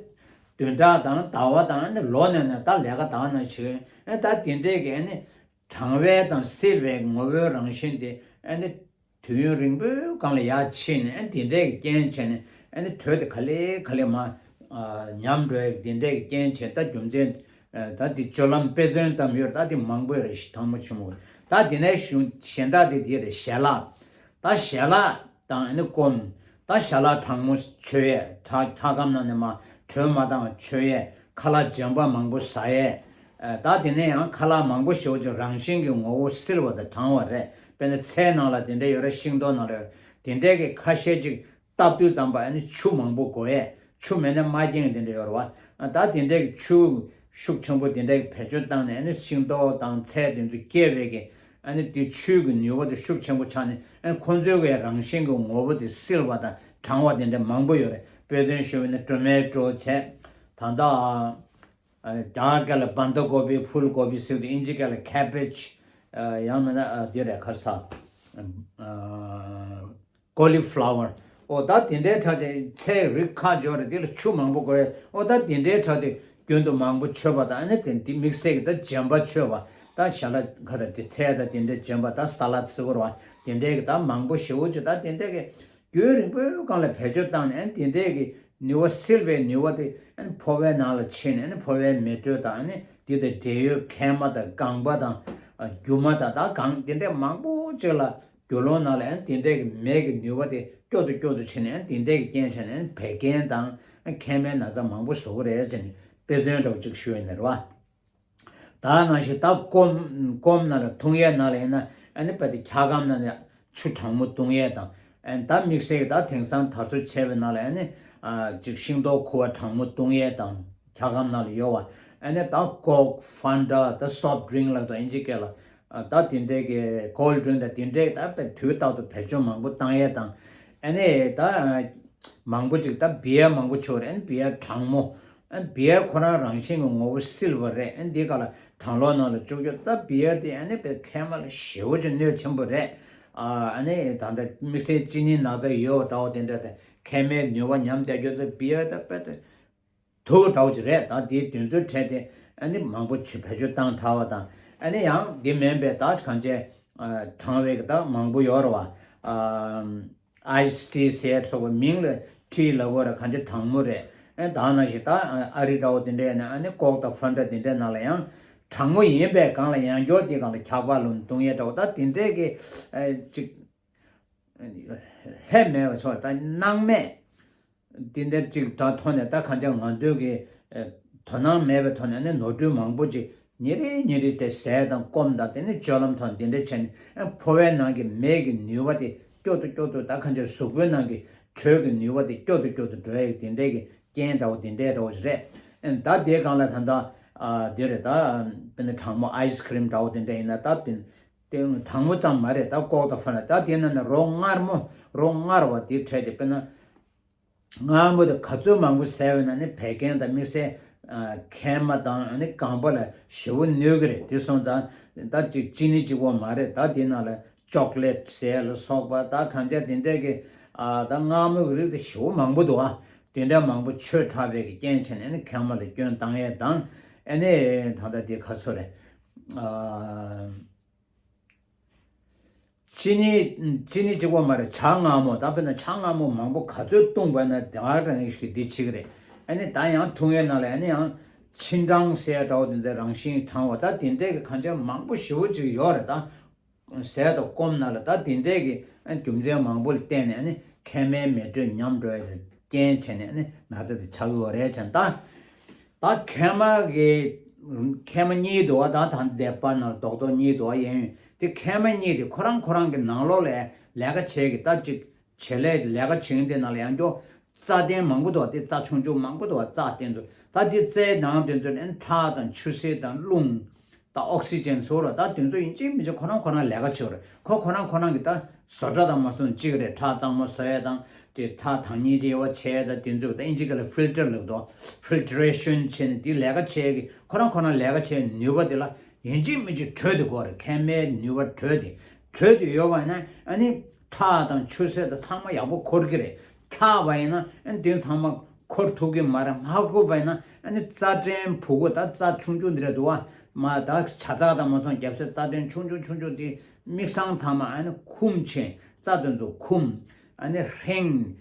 བདུན་ཕྲག་དང་ཟླ་བ་དང་ཨ་ནི་ལོ་ནས་ནས་ད་ལས་ཀ་དང་ནང་བྱེད། ཨ་ནི་ད་དེ་འདྲས་ཀྱི་ཨ་ནི་གྲང་བའི་དང་བསིལ་བའི་ངོ་བོའི་རང་བཞིན་དེ་ཨ་ནི་དུས་ཡུན་རིང་པོའི་སྒང་ལ་ཡར་ཕྱིན་ནས་ཨ་དེ་འདྲས་ཀྱི་རྐྱེན་བྱས་ནས་ཨ་ནི་དྲོད་དེ་ག་ལེ་ག་ལེ་མར་ཨ་ཉམས་འགྲོ་ཡ་དེ་འདྲས་ཀྱི་རྐྱེན་བྱས། ད་རྒྱུ་མཚན་ཨ་ད་དེ་སྤྱོད་ལམ་དཔེ་མཚོན་ཙམ་ཡོད་རེད། ད་དེ་མང་པོ་ཡོད་རེད། ཞིག་ཐང་མོ་ཆུ་མོ། ད་དེ་ནས་གཞུང་གཞན་དག་དེ་དེ་རེད། ཞལ་ལག་ད་ཞལ་ལག་དང་ཨ་ནི་སྐོམ། ད་ཞལ་ལག་གྲང་མོ་མཆོད་ཡས། ཁྲག་ཁྲག་སྐམ་ནང་ནས་མར་དྲོད་མ་བཏང་བ་མཆོད་ཡས། ཁ་ལག་འཇམ་པ་མང་པོ་ཟ་ཡས། ཨ་ད་དེ་ནས་ཡང་ཁ་ལག་མང་པོ་ཞེ་པོ་ཅིག་རང་བཞིན་གྱི་ངོ་བོ་བསིལ་བ་དང་གྲང་བ་རེད། དཔེར་ན་ཚལ་ནང་ལ་དེ་འདྲ་ཡོད་རེད། ཤིང་ཏོག་ནང་ལ་ཡོད་རེད། དེ་འདྲའི་གི་ཁ་ཤས་ཅིག་བཏབ་དུས་ཙམ་པ་ཨ་ནི་ཆུ་མང་པོ་དགོས་ཡས། ཆུ་མེད་ན་མ་སྐྱེ་དེ་འདྲ་ཡོད་རེད་བ། ཨ་ད་དེ་འདྲའི་གི་ཆུ་ཤུགས་ཆེན་པོ་དེ་འདྲའི་གི་བེད་སྤྱོད་བཏང་ནས་ཨ་ནི་ཤིང་ཏོག་དང་ཚལ་དེ་ཚོ་སྐྱེ་བའི་གི་ཨ་ནི་དེ་ཆུ་གི་ནུས་པ་དེ་ཤུགས་ཆེན་པོ་ཆགས་ནས་ཨ་ནི་ཁོང་ཚོའི་གི་རང་བཞིན་གྱི་ངོ་བོ་དེ་བསིལ་བ་དང་གྲང་བ་དེ་འདྲ་མང་པོ་ཡོད་རེད། དཔེ་མཚོན་ཞུ་བ་ཡིན་ན་ཊོ་མེ་ཊོ་བྱས། ད་ལྟ་ཨ་རྒྱ་སྐད་ལ་བན་དྷ་གོ་བི། ཕུལ་གོ་བི་ཟེར་དུས་ཨིན་ཇི་སྐད་ལ་ཁེ་བེཇ། ཨ་ཡང་མིན་ན་ཨ་དེ་རེད། ཁར་ས་ཨ་ཀོ་ལི་ཕ་ལ་ཝར། ཨོ་ད་དེ་འདྲའི་ཁྲག་ཅན་ཚལ་རིགས་ཁ་སྦྱོར་རེད། དེ་ལ་ཆུ་མང་པོ་དགོས། ཨོ་ད་དེ་འདྲའི་ཁྲག་དེ་རྒྱུན་དུ་མང་པོ་མཆོད་པ་དང་ཨ་ནི་དེ་དེ་དམིགས་བསལ་གྱི་ད་འཇམ་པ་མཆོད་པ། ད་ཞལ་ལག་ཁ་དང་དེ་ཚལ་དང་དེ་འདྲའི་འཇམ་པ། ད་ས་ལ་ཚི་གོ་ར་བ་དེ་འདྲའི་གི་ད་མང་པོ་ཞེ་པོ་ཅིག་ད་དེ་འདྲའི་གི་རྒྱུན་རིང་པོའི་སྒང་ལ་བེད་སྤྱོད་བཏང་ནས་ཨ་ནི་དེ་འདྲའི་གི་ནུས་པ་བསིལ་བའི་ནུས་པ་དེ་ཨ་ནི་ཕོ་བའི་ནང་ལ་ཕྱིན་ནས་ཨ་ནི་ཕོ་བའི་མེ་དྲོད་དང་ཨ་ནི་དེ་དང་འབྲེལ་ཡོད་མཁལ་མ་དང་རྐང་པ་དང་ཨ་རྒྱུ་མ་དང་ད་གང་དེ་འདྲའི་མང་པོ་ཅིག་ལ་རྒྱུ་ལོང་ནང་ལ་ཨ་ནི་དེ་འདྲའི་གི་མེ་གི་ནུས་པ་དེ་སྐྱོ་དུ་སྐྱོ་དུ་ཕྱིན་ནས་ཨ་ནི་དེ་འདྲའི་གི་རྐྱེན་བྱས་ནས་ཨ་ནི་བད་ཀན་དང་ཨ་མཁལ་མའི་ན་ཚ་མང་པོ་བཟོ་གི་རེད་ཟེར་ནས་དཔེ་མཚོན་འདྲ་བོ་ཅིག་ཞུས་ཡོད་ནི་རེད་བ། ད་ནང་བཞིན་ད་སྐོམ་སྐོམ་ནང་ལ་འཐུང་ཡས་ནང་ལ་ཡིན་ན་ཨ་ནི་དཔེ་དེ་འཁྱག་སྒམ་ནང་ནས་ཆུ་གྲང་མོ་བཏུང་ཡས་དང་། ཨ་ནི་ད་དམིགས་བསལ་གྱི་ད་དེང་སང་དར་སྲོལ་ཆེ་བའི་ནང་ལ་ཨ་ནི་ཨ་ཅིག་ཤིང་ཏོག་ཁུ་བ་གྲང་མོ་བཏུང་ཡས་དང་། འཁྱག་སྒམ་ནང་ལ་ཡོད་པ། ཨ་ནི་ད་ཀོག་ཕན་ཌ་ད་སོབ་ཌི་རིང་ལབ་དང་ཨིན་ཇི་སྐད་ལ། ཨ་ད་དེ་འདྲའི་གི་ཀོལ་ཌི་རིང་ད་དེ་འདྲའི་ད་དཔེ་དུས་རྟག་ཏུ་བེད་སྤྱོད་མང་པོ་བཏང་ཡས་དང་། ཨ་ནི་ད་མང་པོ་ཅིག་ད་བི་ཡར་མང་པོ་མཆོད་རེད། ཨ་ནི་བི་ཡར་གྲང་མོ། ཨ་ནི་བི་ཡར་ཁོ་རང་རང་བཞིན་གྱི་ངོ་བོ་བསིལ་བ་རེད། ཨ་ནི་འདི་ག་ལ་གྲང་གློག་ནང་ལ་བཅུག་རྒྱུ། ད་བི་ཡར་དེ་ཨ་ནི་དཔེ་མཁལ་མ་ལ་ཞེ་པོ་ཅིག་གནོད་ཆེན་པོ་རེད། ཨ་ཨ་ནི་ད་ལྟ་དམིགས་བསལ་གཅིན་སྙི་ན་ཚ་ཡོད་པ་འདྲ་བོ་དེ་འདྲ་དེ་མཁལ་མའི་ནུས་པ་ཉམས་བསྡད་རྒྱུ་དེ་བི་ཡར་ད་དཔེ་དེ་ དུག་འདྲ་བོ་ཅིག་རེད། ད་དེ་དེ་ཚོའི་གྲས་དེ་ཨ་ནི་མང་པོ་ཅིག་བེད་སྤྱོད་བཏང་དྲགས་པ་དང་། ཨ་ནི་ཡང་དེ་མིན་པའི་ད་གང་ཅི་གྲང་བའི་ད་མང་པོ་ཡོད་རེད་བ། ཨའི་སི་ཊི་ཟེར་སོགས་པ་མིང་ལ་ཊི་ལབ་དགོས་རེད། གང་ཅི་གྲང་མོ་རེད། ཨ་ད་ནང་བཞིན་ད་ཨ་རི་འདྲ་བོ་དེ་འདྲས་ནང་ཨ་ནི་ཀོག་དང་ཧྥན་ཊ་དེ་འདྲས་ནང་ལ་ཡང་གྲང་མོ་ཡིན་པའི་སྒང་ལ་ཡང་སྐྱོ་དེ་སྒང་ལ་འཁྱག་པ་ལ་བཏུང་ཡས་འདྲ་བོ་ད་དེ་འདྲས་ཀྱི་ཨ་ཅིག་ལྷད་མེད་པ་ཚོར་ད་སྣང་མེད། དེ་འདྲ་ཅིག་ད་ཐོག་ནས་ད་གང་ཅི་ང་ཚོའི་གི་ཨེ་དོ་སྣང་མེད་པའི་ཐོག་ནས་ནི་ནོར་འཁྲུལ་མང་པོ་ཅིག་ཉིན་རེ་ཉིན་རེ་དེ་ཟས་དང་སྐོམ་དང་དེ་ནི་སྤྱོད་ལམ་ཐོག་འདི་འདྲ་བྱས་ནས་ཨེ་ཕོ་བའི་ནང་གི་མེ་གི་ནུས་པ་དེ་སྐྱོ་དུ་སྐྱོ་དུ་ད་གང་ཅི་གཟུགས་པོའི་ནང་གི་དྲོད་ཀྱི་ནུས་པ་དེ་སྐྱོ་དུ་སྐྱོ་དུ་འགྲོ་ཡ་གི་དེ་འདྲའི་གི་རྐྱེན་འདྲ་བོ་དེ་འདྲའི་འདྲ་བོ་ཞིག་རེད། ཨེ་ད་དེའི་སྒང་ལ་ད་ལྟ་ཨ་དེ་རེད། ད་དཔེར་ན་གྲང་མོ་ཨའི་སི་ཁི་རིམ་འདྲ་བོ་དེ་འདྲ་ཡིན་ན་ད་དཔེར་ན་དེ་གྲང་མོ་ཙམ་མ་རེད། ད་ཀོག་དང་ཧྥན་ཊ་ད་དེ་ནང་ནས་རོ་མངར་མོ་རོ་མངར་བ་དེ་འཕྲད་དེ་དཔེར་ན། མངར་མོ་དེ་ག་ཚོད་མང་པོ་ཟས་པ་ཡིན་ན་ནི་བད་ཀན་དང་དམིགས་བསལ་མཁལ་མ་དང་ནི་རྐང་པ་ལ་ཞེ་པོ་གནོད་ཀྱི་རེད། དེ་སོང་ཙང་ད་ཅིག་ཅི་ནི་གཅིག་པོ་མ་རེད། ད་དེ་ནང་ལ་ཅོག་ལེ་ཊི་ཟས་ལ་སོགས་པ་ད་གང་ཅི་དེ་འདྲས་ཀྱི་ཨ་ད་མངར་མོ་གི་རིགས་དེ་ཞེ་པོ་མང་པོ་འདུག་ཨ་དེ་འདྲ་མང་པོ་མཆོད་དྲགས་པའི་གི་རྐྱེན་བྱས་ནས་ནི་མཁལ་མ་ལ་སྐྱོན་བཏང་ཡས་དང་ཨ་ནི་ད་ལྟ་དེ་ག་ཚོད་རེད། ཨ། ཅི་ནི་ཅི་ནི་གཅིག་པོ་མ་རེད། ཇ་མངར་མོ་ད་དཔེར་ན་ཇ་མངར་མོ་མང་པོ་ག་ཚོད་བཏུངས་པ་ན་དེ་ག་རང་ཞིག་འདི་བྱེད་ཀྱི་རེད། ཨ་ནི་ད་ཡང་འཐུང་ཡས་ནང་ལ་ཨ་ནི་ཡང་ཆིན་ཀྲང་ཟེར་ཡ་འདྲ་བོ་དེ་ཚོའི་རང་བཞིན་གྲང་བ་ད་དེ་འདྲས་ཀྱི་གང་ཅི་མང་པོ་ཞེ་པོ་ཅིག་ཡོད་རེད། ད་ཟས་དང་སྐོམ་ནང་ལ་ད་དེ་འདྲས་ཀྱི་ཨ་རྒྱུ་མཚན་མང་པོ་ལ་བརྟེན་ནས་ཨ་ནི་མཁལ་མའི་མེ་དྲོད་ཉམས་འགྲོ་ཡ་དེ་རྐྱེན་བྱས་ནས་ཨ་ནི་ན་ཚ་དེ་ཆགས་ཀྱི་ཡོད་རེད་བྱས་ད། ད་མཁལ་མ་གི་མཁལ་མ་གཉིས་འདུག་བ། ད་ད་སྡེ་པ་ནང་རྡོག་རྡོག་གཉིས་འདུག་བ། ཡིན་ཡིན་དེ་མཁལ་མ་གཉིས་དེ་ཁོ་རང་ཁོ་རང་གི་ནང་ལོགས་ལ་ལས་ཀ་བྱེད་ཀྱི་ད་ཅིག་བྱེད་ལས་ལས་ཀ་བྱེད་མཁན་དེ་ནང་ལ་ཡང་སྐྱོ་རྩ་ལྡན་མང་པོ་འདུག་བ། དེ་རྩ་ཆུང་ཆུང་མང་པོ་འདུག་བ། རྩ་སྟེང་དུ་ད་དེ་རྩའི་ནང་དེ་ཚོ་ནི་ཁྲག་དང་ཆུ་སེར་དང་རླུང་། ད་ཨོག་སི་ཇན་ཟེར་རོ་ད་དེ་ཚོ་ཡིན་གཅིག་མིན་གཅིག་ཁོ་རང་ཁོ་རང་ལས་ཀ་བྱེད་རེད། ཁོ་ཁོ་རང་ཁོ་རང་གི་ད་བཟོ་གྲྭ་དང་མ་སོང་གཅིག་རེད། ཁྲག་གཙང་མ་བཟོ་ཡས་དང་དེ་ཁྲག་དང་ཉིད་བརྗེ་བ་བྱས་ད་དེ་ཚོ་ད་ཨིན་ཇི་སྐད་ལ་ཕིལ་ཊར་ལབ་དོ། ཕིལ་ཊི་རེ་ཤན་བྱས་ནས་དེ་ལས་ཀ་བྱས་གི་ཁོ་རང་ཁོ་རང་ལས་ཀ་བྱས་ནུས་པ་དེ་ལ་ཡིན་གཅིག་མིན་གཅིག་དྲོད་དེ་དགོས་རེད། མཁལ་མའི་ནུས་པ་དྲོད་དེ་དྲོད་དེ་ཡོད་པ་ཡིན་ན་ཨ་ནི་ཁྲག་དང་ཆུ་སེར་དང་ཚང་མ་ཡག་པོ་འཁོར་གི་རེད། འཁྱག་པ་ཡིན་ན་ཨ་ནི་དེ་ཚང་མ་འཁོར་ཐུབ་ཀྱི་མ་རེད། མ་འཁོར་པ་ཡིན་ན་ཨ་ནི་རྩ་ཕྲན་བུ་གུ་ད་རྩ་ཆུང་ཆུང་འདི་རེད་འདུག་བ། མ་ད་ཇ་ཚགས་དང་མ་སོང་རྒྱབ་སའི་རྩ་ཕྲན་ཆུང་ཆུང་ཆུང་ཆུང་དེ་མིག་སང་ཚང་མ་ཨ་ནི་འཁུམ་ཆེན་རྩ་དེ་ཚོ་འཁུམ་ཨ་ནི་ཧྲེང་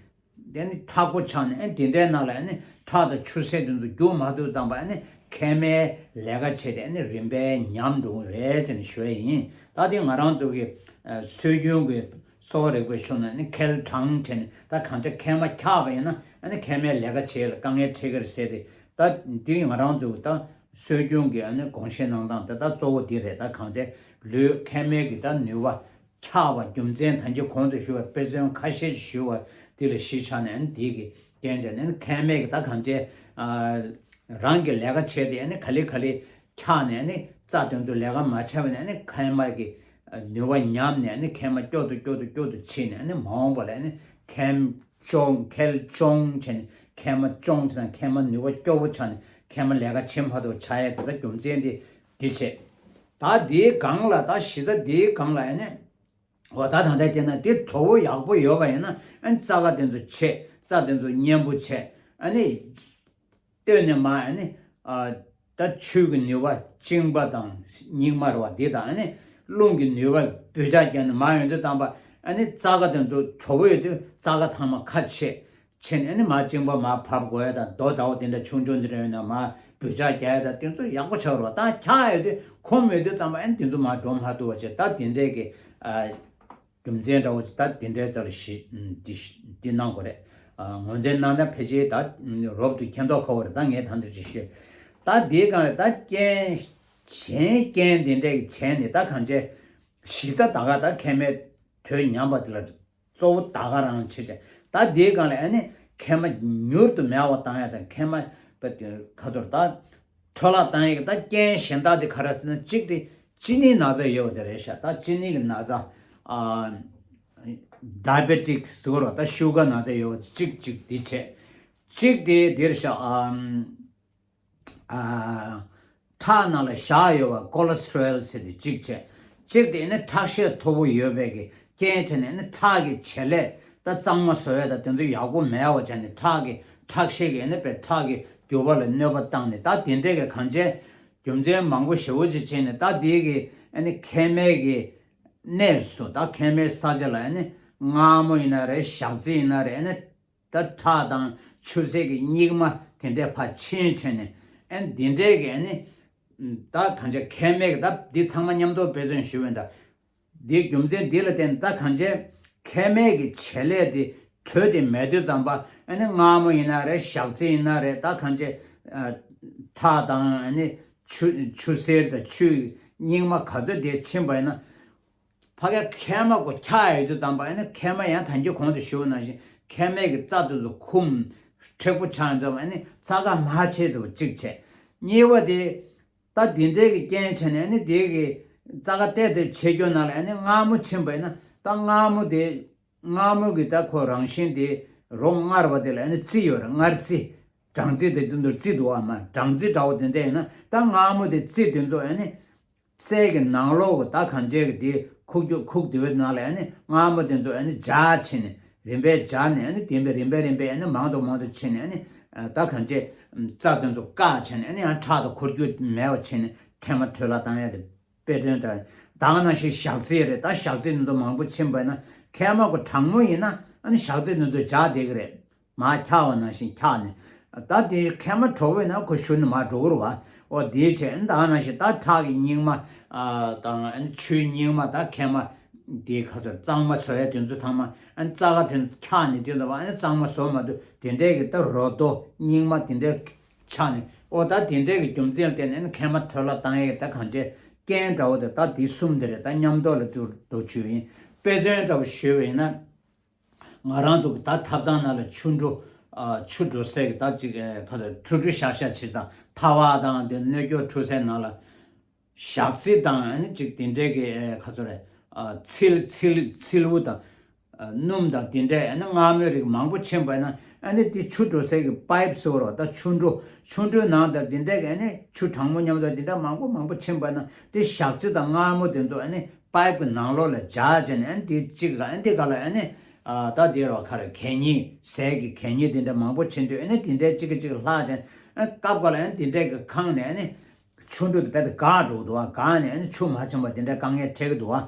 དེ་ནི་མཁྲེགས་པོ་ཆགས་ནས་ཨ་ནི་དེ་འདྲའི་ནང་ལ་ཨ་ནི་ཁྲག་དང་ཆུ་སེར་དེ་ཚོ་རྒྱུག་མ་ཐུབ་ཙམ་པ་ཨ་ནི་མཁལ་མའི་ལས་ཀ་བྱས་ཏེ་ཨ་ནི་རིམ་པས་ཉམས་འགྲོ་གི་རེད་ཅེས་ནས་ཞུ་ཡ་ཡིན། ད་དེ་ང་རང་ཚོ་གི་སྲོལ་རྒྱུན་གྱི་གསོ་བ་རིག་པའི་ཤུགས་ནས་ནི་མཁལ་གྲང་བྱས་ནས་ད་གང་ཅི་མཁལ་མ་འཁྱག་པ་ཡིན་ན་ཨ་ནི་མཁལ་མའི་ལས་ཀ་བྱེད་ཡ་ལ་དཀའ་ངལ་འཕྲད་ཀྱི་རེད་ཟེར་ཏེ། ད་འདི་ང་རང་ཚོ་ད་སྲོལ་རྒྱུན་གྱི་ཨ་ནི་དགོངས་བཞེས་གནང་སྟངས་དེ་ད་གཙོ་བོ་འདི་རེད། ད་གང་ཅི་ལུས་མཁལ་མའི་གི་ད་ནུས་པ་འཁྱག་པ་རྒྱུ་མཚན་ད་གིན་གོང་དུ་ཞུས་པ་དཔེ་མཚོན་ཁ་ཤས་ཤིག་ཞུས་པ་འདི་ལ་གཞི་བཞག་ནས་ཨ་ནི་འདི་གི་རྐྱེན་བྱས་ནས་ཨ་ནི་མཁལ་མའི་གི་ད་གང་ཅི་ཨ་རང་གི་ལས་ཀ་བྱས་ཏེ་ཨ་ནི་ག་ལེ་ག་ལེ་འཁྱག་ནས་ཨ་ནི་རྩ་དེ་ཚོ་ལས་ཀ་མ་བྱས་པ་ནས་ཨ་ནི་མཁལ་མ་གི་ནུས་པ་ཉམས་ནས་ཨ་ནི་མཁལ་མ་སྐྱོ་དུ་སྐྱོ་དུ་སྐྱོ་དུ་ཕྱིན་ནས་ཨ་ནི་མ་འོངས་པ་ལ་ཨ་ནི་མཁལ་གཅོང་མཁལ་གཅོང་བྱས་ནས་མཁལ་མ་གཅོང་བྱས་ན་མཁལ་མ་ནུས་པ་སྐྱོ་བོ་ཆགས་ནས་མཁལ་མ་ལས་ཀ་བྱེད་མ་ཐུབ་ཆགས་ཡས་དེ་ད་རྒྱུ་མཚན་དེ་འདི་བྱས། ད་དེའི་སྒང་ལ་ད་གཞི་རྩ་དེའི་སྒང་ལ་ཨ་ནི་འོ་ད་ད་ལྟ་བལྟས་ན་དེ་དྲོ་བོ་ཡག་པོ་ཡོད་པ་ཡིན་ན་ཨ་ནི་རྩ་ཁ་དེ་ཚོ་ཆེ་རྩ་དེ་ཚོ་མཉེན་པོ་ཆེ་ཨ་ནི། སྟོད་ནས་མར་ཨ་ནི་ཨ་ད་ཆུ་གི་ནུས་པ་གཅིན་པ་དང་སྙིགས་མ་རེད་བ་འདི་དང་ཨ་ནི་རླུང་གི་ནུས་པ་འབུད་ཆགས་བརྒྱབ་ནས་མར་ཡོང་དུས་ཙམ་པ་ཨ་ནི་རྩ་ཁ་དེ་ཚོ་དྲོ་པོ་ཡོད་དུས་རྩ་ཁ་ཚང་མ་ཁ་ཕྱེ་ཕྱེ་ནས་ཨ་ནི་མར་གཅིན་པ་མར་བབས་དགོས་ཡ་དང་རྡོ་འདྲ་བོ་དེ་འདྲ་ཆུང་ཆུང་འདི་འདྲ་ཡོད་ན་མར་འབུད་ཆགས་རྒྱག་ཡ་དང་དེ་ཚོ་ཡག་པོ་ཆགས་རོགས་ད་འཁྱག་ཡོད་དུས་ཁོམ་ཡོད་དུས་ཙམ་པ་ཨ་ནི་དེ་ཚོ་མར་འགྲོ་མ་ཐུབ་པ་བྱས་ད་དེ་འདྲས་ཀྱི་ཨ། རྒྱུ་མཚན་འདྲ་བོ་ཅིག་ད་དེ་འདྲའི་རྩ་ལ་ཞི་འདི་འདི་གནང་དགོས་རེད། ངོས་འཛིན་གནང་ན་ཕལ་ཆེར་ད་རོབ་ཏུ་མཁྱེན་རྟོགས་ཁ་བོ་རེད། ད་ངས་ད་འདི་ཅིག་ཤེས། ད་དེའི་སྒང་ལ་ད་རྐྱེན་གཞན་རྐྱེན་དེ་འདྲའི་བྱས་ནས་ད་གང་ཅི་གཞི་རྩ་ད་ག་ད་མཁལ་མའི་དྲོད་ཉམས་པ་དེ་ལ་གཙོ་བོ་ད་ག་རང་བྱེད་ཅིང་ད་དེའི་སྒང་ལ་ཨ་ནི་མཁལ་མ་མྱུར་དུ་མེད་པ་བཏང་ཡ་དང་མཁལ་མ་ཁ་ཚོར་ད། འཕྲོ་བརླག་བཏང་ཡས་ཀྱི་ད་རྐྱེན་གཞན་དག་དེ་ག་རེ་ཟེར་ན་གཅིག་དེ་གཅིན་སྙི་ན་ཚ་ཡོད་པ་དེ་རེད་ཤག་ད་གཅིན་སྙི་གི་ན་ཚ་ཨ་ཌའི་བེ་ཊིག་ཟེར་བ་རེད། ད་ཤུ་གར་ན་ཚ་ཡོད་པ་གཅིག་གཅིག་དེ་བྱས། གཅིག་དེ་དེ་རེད་ཤག་ཨ་ཨ་ཁྲག་ནང་ལ་བཞག་ཡོད་པ་ཀོ་ལེ་སི་ཊོ་རོལ་ཟེར་དེ་གཅིག་བྱས། གཅིག་དེ་ནི་ཁྲག་ཤེད་མཐོ་པོ་ཡོད་པའི་གི་རྐྱེན་བྱས་ནས་ནི་ཁྲག་གི་བྱེད་ལས་ད་གཙང་མ་བཟོ་ཡས་ད་དེ་ཚོ་ཡག་པོ་མེད་པ་བྱས་ནས་ཁྲག་གི་ཁྲག་ཤེད་ཀྱི་ནི་པའི་ཁྲག་གི་ འགྱུར་བ་ལ་གནོད་པ་བཏང་ནས། ད་དེ་འདྲས་ཀྱི་གང་ཅི་རྒྱུ་མཚན་མང་པོ་ཞེ་པོ་ཅིག་བྱས་ནས། ད་དེ་གི་ཨ་ནི་མཁལ་མའི་གི་གནས་སུ། ད་མཁལ་མའི་ས་ཆ་ལ་ཨ་ནི་མངར་མོ་ཡིན་ན་རེད། ཞག་རྩི་ཡིན་ན་རེད། ཨ་ནི་ད་ཁྲག་དང་ཆུ་སེར་གྱི་སྙིགས་མ་དེ་འདྲས་ཕར་ཕྱིན་བྱས་ནས། ཨ་ནི་དེ་འདྲས་ཀྱི་ཨ་ནི་ད་གང་ཅི་མཁལ་མའི་གི་ད་འདི་ཚང་མ་མཉམ་དུ་དཔེ་མཚོན་ཞུས་པ་ཡིན་ད། འདིའི་རྒྱུ་མཚན་འདི་ལ་བརྟེན་ད་གང་ཅི་མཁལ་མའི་གི་བྱེད་ལས་དེ་གྲོལ་ཏེ་མེད་དུས་ཙམ་པ། ཨ་ནི་མངར་མོ་ཡིན་ན་རེད། ཞག་རྩི་ཡིན་ན་རེད། ད་གང་ཅི་ཨ་ཁྲག་དང་ཨ་ནི་ཆུ་ཆུ་སེར་དང་ཆུའི་སྙིགས་མ་ག་ཚོད་དེ་ཕྱིན་པ་ཡིན་ན། ཕ་གི་མཁལ་མ་གོ་འཁྱག་ཡོད་དུས་ཙམ་པ། ཨ་ནི་མཁལ་མ་ཡང་ད་གིན་གོང་དུ་ཞུས་པ་ནང་བཞིན་མཁལ་མའི་གི་རྩ་དེ་ཚོ་ཁུམ་མཁྲེགས་པོ་ཆགས་ཡོད་ཙམ་པ། ཨ་ནི་རྩ་ཁ་མར་ཕྱེ་ཐུབ་པ་གཅིག་བྱས། གཉིས་པ་དེ། ད་དེ་འདྲའི་གི་རྐྱེན་བྱས་ནས་ཨ་ནི་དེ་གི་རྩ་ཁ་གཏད་དེ་བྱེད་རྒྱུ་ན་ལ། ཨ་ནི་མངར་མོ་ཕྱིན་པ་ཡིན་ན། ད་མངར་མོ་དེ་མངར་མོ་གི་ད་ཁོ་རང་བཞིན་དེ་རོ་མངར་བ་དེ་ལ་ཨ་ནི་རྩི་ཡོད་རེད། མངར་རྩི། སྦྲང་རྩི་དེ་ཚོ་རྩི་འདུག་ཨ། མ་སྦྲང་རྩི་འདྲ་བོ་དེ་འདྲ་ཡིན་ན། ད་མངར་མོ་དེ་རྩི་དེ་ཚོ་ཨ་ནི་རྩའི་གི་ནང་ལོགས་གི་ད་གང་ཅི་གི་དེ་ཁུག་རྒྱུ་ཁུག་དེ་བའི་ནང་ལ་ཨ་ནི་མངར་མོ་དེ་ཚོ་ཨ་ནི་འཇགས་བྱས་ནས། རིམ་པས་འཇགས་ནས། ཨ་ནི་དེ་འདྲས་རིམ་པས་རིམ་པས་ཨ་ནི་མང་དུ་མང་དུ་བྱས་ནས། ཨ་ནི་ད་གང་ཅི་རྩ་དེ་ཚོ་བཀག་བྱས་ནས། ཨ་ནི་ཡང་ཁྲག་དང་འཁོར་རྒྱུ་མེད་པ་བྱས་ནས་མཁལ་མ་འཐོར་བརླག་བཏང་ཡ་དེ། དཔེ་མཚོན་ད། ད་ག་ནང་བཞིན་ཞག་རྩི་རེད། ད་ཞག་རྩི་དེ་ཚོ་མང་པོ་ཕྱིན་པ་ཡིན་ན། མཁལ་མ་གོ་གྲང་མོ་ཡིན་ན་ཨ་ནི་ཞག་རྩི་དེ་ཚོ་འཇགས་བསྡད་ཀྱི་རེད། མར་འཁྱག་པ་ནང་བཞིན་འཁྱག་ནས། ད་དེ་མཁལ་མ་དྲོ་པོ་ཡིན་ན་ཁོ་བཞུར་ནས་མར་འགྲོ་གི་རེད་བ། འོ་དེའི་ཕྱིར་ཨ་ནི་ད་ག་ནང་བཞིན་ད་ཁྲག་གི་སྙིགས་མ་ཨ་དང་ཨ་ནི་ཆུའི་སྙིགས་མ། ད་མཁལ་མ་དེ་ག་ཚོད་གཙང་མ་བཟོ་ཡ་དེ་ཚོ་ཚང་མ། ཨ་ནི་རྩ་ཁ་དེ་ཚོ་འཁྱག་ནས་དེ་ཚོ་ཨ་ནི་གཙང་མ་བཟོ་མ་ཐུབ། དེ་འདྲས་ཀྱི་ད་རོ་རྡོ་སྙིགས་མ་དེ་འདྲས་ཆགས་ནས། ཨོ་ད་དེ་འདྲས་ཀྱི་རྒྱུ་མཚན་ལ་བརྟེན་ནས་ཨ་ནི་མཁལ་མ་འཐོར་བརླག་བཏང་ཡས་ཀྱི་ད་གང་ཅི་རྐྱེན་འདྲ་བོ་དེ་ད་དེ་གསུམ་དེ་རེད། ད་མཉམ་དུ་ལ་དུ་དུ་ཆུ་ཡིན། དཔེ་མཚོན་འདྲ་བོ་ཞུས་པ་ཡིན་ན། ང་རང་ཚོ་གི་ད་ཐབ་ཚང་ནང་ལ་ཆུ་འགྲོ་ཨ་ཆུ་འགྲོ་སའི་གི་ད་ཅིག་ཨ་ག་ཚོད་འཁྲུ་འཁྲུ་ཤག་ཤག་བྱེད་ས། ཐལ་བ་དང་དེ་སྣོད་སྐྱོགས་འཁྲུ་སའི་ནང་ལ། ཞག་རྩི་དང་ཨ་ནི་ཅིག་དེ་འདྲའི་གི་ཨེ་ག་ཚོད་རེད། ཨ་ཚིལ་ཚིལ་ཚིལ་བུ་དང་ཨ་སྣུམ་དང་དེ་འདྲའི་ཨ་ནི་མངར་མོའི་རིགས་མང་པོ་ཕྱིན་པ་ན། ཨ་ནི་དེ་ཆུ་འགྲོ་སའི་གི་པའིབ་ཟེར་བ་རེད། ད་ཆུ་འགྲོ་ཆུ་འགྲོའི་ནང་དང་དེ་འདྲའི་གི་ཨ་ནི་ཆུ་གྲང་མོ་མཉམ་དུ་དེ་འདྲ་མང་པོ་མང་པོ་ཕྱིན་པ་ན། དེ་ཞག་རྩི་དང་མངར་མོ་དེ་ཚོ་ཨ་ནི་པའིབ་གི་ནང་ལོགས་ལ་འཇགས་བྱས་ནས། ཨ་ནི་དེ་གཅིག་ག་ཨ་ནི་དེ་ག་ལ་ཨ་ནི་ཨ་ད་དེ་རོ་ག་རེ་གད་སྙིགས་ཟས་ཀྱི་གད་སྙིགས་དེ་འདྲ་མང་པོ་ཕྱིན་དུས། ཨ་ནི་དེ་འདྲའི་གཅིག་གི་གཅིག་ལྷག་བྱས། ཨ་སྐབས་འགའ་ལ་ཨ་ནི་དེ་འདྲའི་གི་ཁེངས་ནས་ཨ་ནི། ཆུ་འགྲོ་དེ་རྦད་དེ་འགག་འགྲོ་གི་འདུག་བ། འགག་ནས་ཨ་ནི་ཆུ་མ་ཕྱིན་པ་དེ་འདྲའི་དཀའ་ངལ་འཕྲད་ཀྱི་འདུག་བ།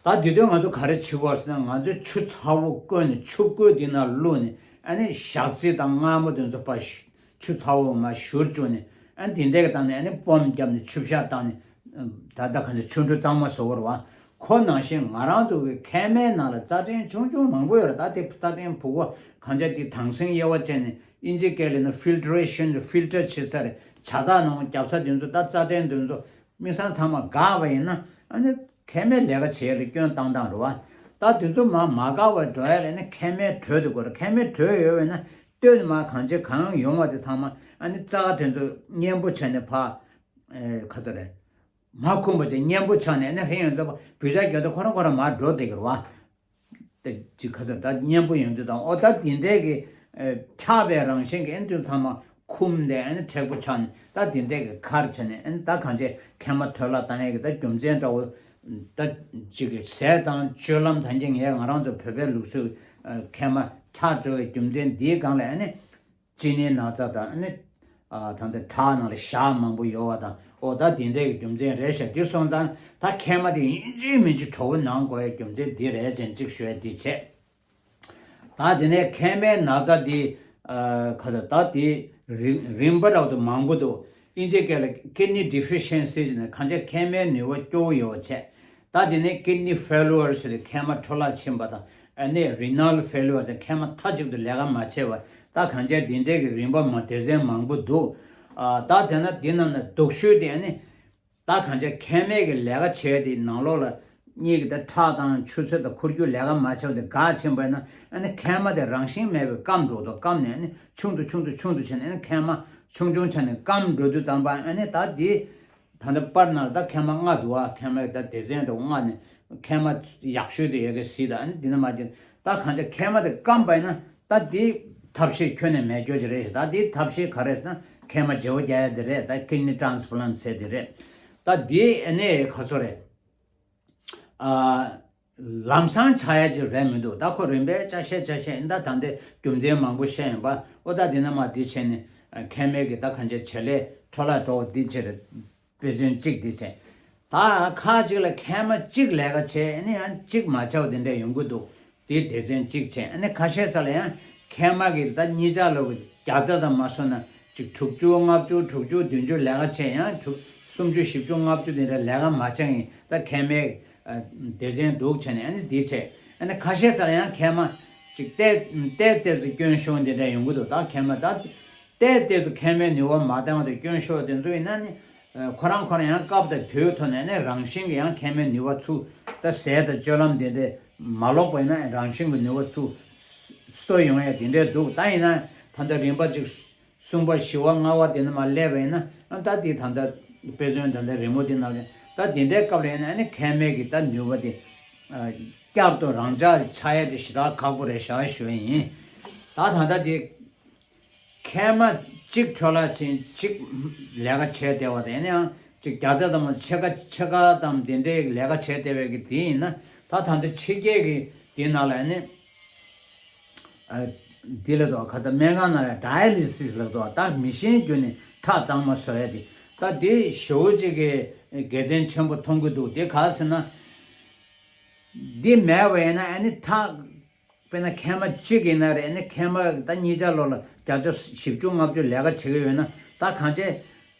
ད་དེ་དུས་ང་ཚོ་ག་རེ་བྱེད་དགོས་ཟེར་ན། ང་ཚོས་ཆུ་ཚ་བོ་བསྐོལ་ནས་ཆུ་བསྐོལ་དེ་ནང་བླུགས་ནས། ཨ་ནི་ཞག་རྩི་དང་མངར་མོ་དེ་ཚོ་ཕར་ཆུ་ཚ་བོ་མར་བཞུར་བཅུག་ནས། ཨ་ནི་དེ་འདྲའི་གི་བཏང་ནས། ཨ་ནི་སྦོམ་བརྒྱབ་ནས་ཆུ་བཤལ་བཏང་ནས། ད་ལྟ་གང་ཅི་ཆུ་འགྲོ་གཙང་མ་བཟོ་གི་རེད་བ། ཁོ་ནང་བཞིན་ང་རང་ཚོ་གི་མཁལ་མའི་ནང་ལ་རྩ་ཕྲན་ཆུང་ཆུང་མང་པོ་ཡོད་རེད། ད་དེ་རྩ་ཕྲན་ཕྲུ་གུ་གང་ཅི་དེ་དྭངས་སིང་དབྱེ་བ་བཅད་ནས། ཨིན་ཇི་སྐད་ལ་ན་ཕིལ་ཊི་རེ་ཤན་རེད། ཕིལ་ཊར་བྱེད་ས་རེད། ཇ་ཚགས་ནང་རྒྱབ་ས་དེ་ཚོ། ད་རྩ་ཕྲན་དེ་ཚོ་དམིགས་བསལ་ཚང་མ་འགག་པ་ཡིན་ན། ཨ་ནི་མཁལ་མའི་ལས་ཀ་བྱེད་ཡ་ལ་སྐྱོན་བཏང་སྟངས་རེད་བ། ད་དེ་ཚོ་མར་མ་འགག་པར་འགྲོ་ཡ་ལ་ནི་མཁལ་མའི་དྲོད་དེ་དགོས་རེད། མཁལ་མའི་དྲོད་ཡོད་པ་ཡིན་ན་སྟོད་ནས་མར་གང་ཅི་གང་ཡོང་བ་དེ་ཚང་མ་ཨ་ནི་རྩ་ཁ་དེ་ཚོ་མཉེན་པོ་བྱས་ནས་ཕར་ཨེ་ག་ཚོད་རེད། མར་ཁུམ་པ་ཅིག་མཉེན་པོ་ཆགས་ནས་ནི་ཧེ་ཡོང་ཚོད་པ་བུ་ཆ་རྒྱག་དུས་ཁོ་རང་ཁོ་རང་མར་འགྲོ་བསྡད་ཀྱི་རེད་བ། དེ་ཅིག་ག་ཚོད་ད་མཉེན་པོ་ཡོང་དུས་དང་། ཨོ་ད་དེ་འདྲའི་གི་ཨེ་འཁྱག་པའི་རང་བཞིན་གྱི་ཨེ་དུས་ཚང་མ་ཁུམ་ནས་ཨེ་མཁྲེགས་པོ་ཆགས་ནས། ད་དེ་འདྲའི་གི་ཁར་བྱས་ནས་ཨེ་ད་གང་ཅི་མཁལ་མ་འཐོར་བརླག་བཏང་ཡས་ཀྱི་ད་རྒྱུ་མཚན་འདྲ་བོ། ད་ཅིག་གི་ཟས་དང་སྤྱོད་ལམ་ཐམས་ཅད་ངས་ང་རང་ཚོ་བོད་པའི་ལུགས་སྲོལ་ཨེ་མཁལ་མ་འཁྱག་འགྲོ་བའི་རྒྱུ་མཚན་འདིའི་སྒང་ལ་ཨེ་ནི། གཅིན་སྙི་ན་ཚ་དང་ནི། ཨ་ད་ལྟ་ཁྲག་ནང་ལ་ཞག་མང་པོ་ཡོད་པ་དང་། ཨོ་ད་དེ་འདྲའི་གི་རྒྱུ་མཚན་རེད་ཤག་དེ་སོང་ཙང་ད་མཁལ་མ་དེ་ཡིན་གཅིག་མིན་གཅིག་དྲོ་པོ་གནང་དགོས་ཡ་རྒྱུ་མཚན་འདི་རེད་ཅེས་གཅིག་ཞུ་ཡ་འདི་བྱས། ད་དེ་ནས་མཁལ་མའི་ན་ཚ་འདི་ཨ་ག་ཚོད་ད་དེ་རིམ་རིམ་པ་འདྲ་བོ་དེ་མང་པོ་འདུག་ཨིན་ཇི་སྐད་ལ་kidney deficiency ཟེར་ནས་གང་ཅི་མཁལ་མའི་ནུས་པ་སྐྱོ་བོ་ཡོད་པ་བྱས། ད་དེ་ནས་kidney failure ཟེར་ཏེ་མཁལ་མ་འཕྲོ་བརླག་ཕྱིན་པ་དང་། ཨ་ནི་renal failure ཟེར་མཁལ་མ་མཐའ་གཅིག་ཏུ་ལས་ཀ་མ་བྱས་པ། ད་གང་ཅི་དེ་འདྲའི་གི་རིམ་པ་མ་སྡེ་ཚན་མང་པོ་འདུག་ཨ་ད་དེ་ན་དེ་རྣམས་ནས་སྡུག་ཤོས་དེ་ཨ་ནི་ད་གང་ཅི་མཁལ་མའི་གི་ལས་ཀ་བྱས་དེ་ནང་ལོགས་ལ་གཉིས་ཀྱི་ད་ཁྲག་དང་ཆུ་ཚོད་དང་འཁོར་རྒྱུག་ལས་ཀ་མ་བྱས་པ་དེ་འགག་ཕྱིན་པ་ན། ཨ་ནི་མཁལ་མ་དེ་རང་བཞིན་མེད་པའི་སྐམ་འགྲོ་དང་། སྐམ་ནས་ཨ་ནི་ཆུང་དུ་ཆུང་དུ་ཆུང་དུ་ཕྱིན་ནས། ཨ་ནི་མཁལ་མ་ཆུང་ཆུང་ཆ་ནས་སྐམ་འགྲོ་དུས་ཙམ་པ། ཨ་ནི་ད་དེ། ད་ལྟ་པར་ནང་ལ་ད་མཁལ་མ་ལྔ་འདུག་ཨ། མཁལ་མ་ད་སྡེ་ཚན་འདྲ་བོ་ལྔ་ནས་མཁལ་མ་ཡག་ཤོས་དེ་ཡོད་གི་ཟིག་ད་ཨ་ནི་འདི་ན་མ་འདི་ད་གང་ཅི་མཁལ་མ་དེ་སྐམ་པ་ཡིན་ན་ད་འདི་ཐབས་ཤེས་ཁྱོན་ནས་མེད་རྒྱུ་ཅིག་རེད་ཤག་ད་འདི་ཐབས་ཤེས་ག་རེ་ཟེར་ན་མཁལ་མ་བརྗེ་པོ་རྒྱག་ཡ་དེ་རེད། ད་kidney transplant ཟེར་དེ་རེད། ད་འདི་ཨ་ནི་ག་ཚོད་རེད། ཨ། ལམ་སང་ཆགས་ཡ་ཅིག་རེད་མི་འདུག་ད་ཁོ་རིམ་པས་ཅིག་བཤད་ཅིག་བཤད་ཡིན། ད་ད་འདི་རྒྱུ་མཚན་མང་པོ་བཤད་ཡིན་པ། ཨོ་ད་འདི་ན་མ་འདི་བྱས་ནས་ མཁལ་མའི་གི་ད་གང་ཅི་བྱེད་ལས་འཕྲོ་བརླག་འགྲོ་བ་འདི་ཕྱིར། དཔེ་མཚོན་གཅིག་འདི་བྱས། ད་ཁ་ཅིག་ལ་མཁལ་མ་གཅིག་ལས་ཀ་བྱས་ནི་ཡང་གཅིག་མ་བྱས་པ་དེ་འདྲ་ཡོང་གི་འདུག་དེའི་སྡེ་ཚན་གཅིག་བྱས། ཨ་ནི་ཁ་ཤས་ས་ལ་ཡང་མཁལ་མ་གི་ད་གཉིས་ཆ་ལོ་གི་བརྒྱ་ཆ་དང་མ་སོང་ན་ཅིག་དྲུག་ཅུ་ལྔ་བཅུ་དྲུག་ཅུ་བདུན་ཅུ་ལས་ཀ་བྱས། ཡང་དྲུག་སུམ་ཅུ་བཞི་བཅུ་ལྔ་བཅུ་དེ་འདྲ་ལས་ཀ་མ་བྱས་ཡིན་ད་མཁལ་མའི་སྡེ་ཚན་འདུག་བྱས་ནས། ཨ་ནི་དེ་བྱས། ཨ་ནི་ཁ་ཤས་ས་ལ་ཡང་མཁལ་མ་ཅིག་ཏེ་ཏེ་ཏེ་ཚོ་སྐྱོན་ཤོར་དེ་འདྲ་ཡོང་གི་འདུག་ད་མཁལ་མ་ད་ཏེ་ཏེ་ཚོ་མཁལ་མའི་ནུས་པ་མ་བཏང་བ་དང་སྐྱོན་ཤོར་དེ་ཚོ་ཡིན་ན་ནི། ཁོ་རང་ཁོ་རང་ཡང་སྐབས་དང་དུས་ཐོག་ནས་ནི་རང་བཞིན་གྱི་ཡང་མཁལ་མའི་ནུས་པ་ཚུ་ད་ཟས་དང་སྤྱོད་ལམ་དེ་འདྲས་མ་ལོག་པ་ཡིན་ན་རང་བཞིན་གྱི་ནུས་པ་ཚུ་གསོ་ཡོང་ཡ་དེ་འདྲས་འདུག་ད་ཡིན་ན་ད་ལྟ་རིམ་པ་གཅིག་གསུམ་པ་བཞི་པ་ལྔ་པ་དེ་ནས་མར་སླེབས་པ་ཡིན་ན་ཨ་ད་དེ་ད་ལྟ་དཔེ་མཚོན་ད་ལྟ་རི་མོ་དེ་ནང་ལ་ད་དེ་འདྲའི་སྐབས་ལ་ཡིན་ན་ནི་མཁལ་མའི་གི་ད་ནུས་པ་དེ་བསྐྱར་དུ་རང་འཇགས་ཆགས་ཡ་དེ་ཞེ་དྲག་ཁག་པོ་རེད་ཤག་ཞུ་ཡ་ཡིན། ད་ད་ལྟ་དེ། མཁལ་མ་གཅིག་འཕྲོ་བརླག་ཕྱིན་གཅིག་ལས་ཀ་བྱས་བསྡད་པ་དང་ཡང་ན་ཡང་གཅིག་བརྒྱ་ཆ་ཙམ་ཕྱེད་ཀ་ཕྱེད་ཀ་ཙམ་དེ་འདྲའི་ལས་ཀ་བྱས་བསྡད་པའི་གི་དེ་ཡིན་ན་ད་ད་ལྟ་ཕྱི་རྒྱལ་གི་དེ་ནང་ལ་ནི་དེ་ལ་དོ་ཁ་ཚ་སྨན་ཁང་ནང་ལ་ཌ་ཡ་ལི་སིས་ལ་དོ་ད་མི་ཤེན་བརྒྱུད་ནས་ཁྲག་གཙང་མ་བཟོ་ཡ་དེ་ད་དེ་ཞེ་པོ་ཅིག་གི་དགེ་མཚན་ཆེན་པོ་མཐོང་གི་འདུག་དེ་ག་ཟེར་ན། འདི་མེད་པ་ཡིན་ན་ཨ་ནི་ཁྲག་དཔེར་ན་མཁལ་མ་གཅིག་ཡིན་ན་རེད། ཨ་ནི་མཁལ་མ་ད་གཉིས་ཆ་ལོ་ལ་བརྒྱ་ཆ་བཞི་བཅུ་ལྔ་བཅུ་ལས་ཀ་བྱེད་ཀྱི་ཡོད་ན་ད་གང་བྱེད།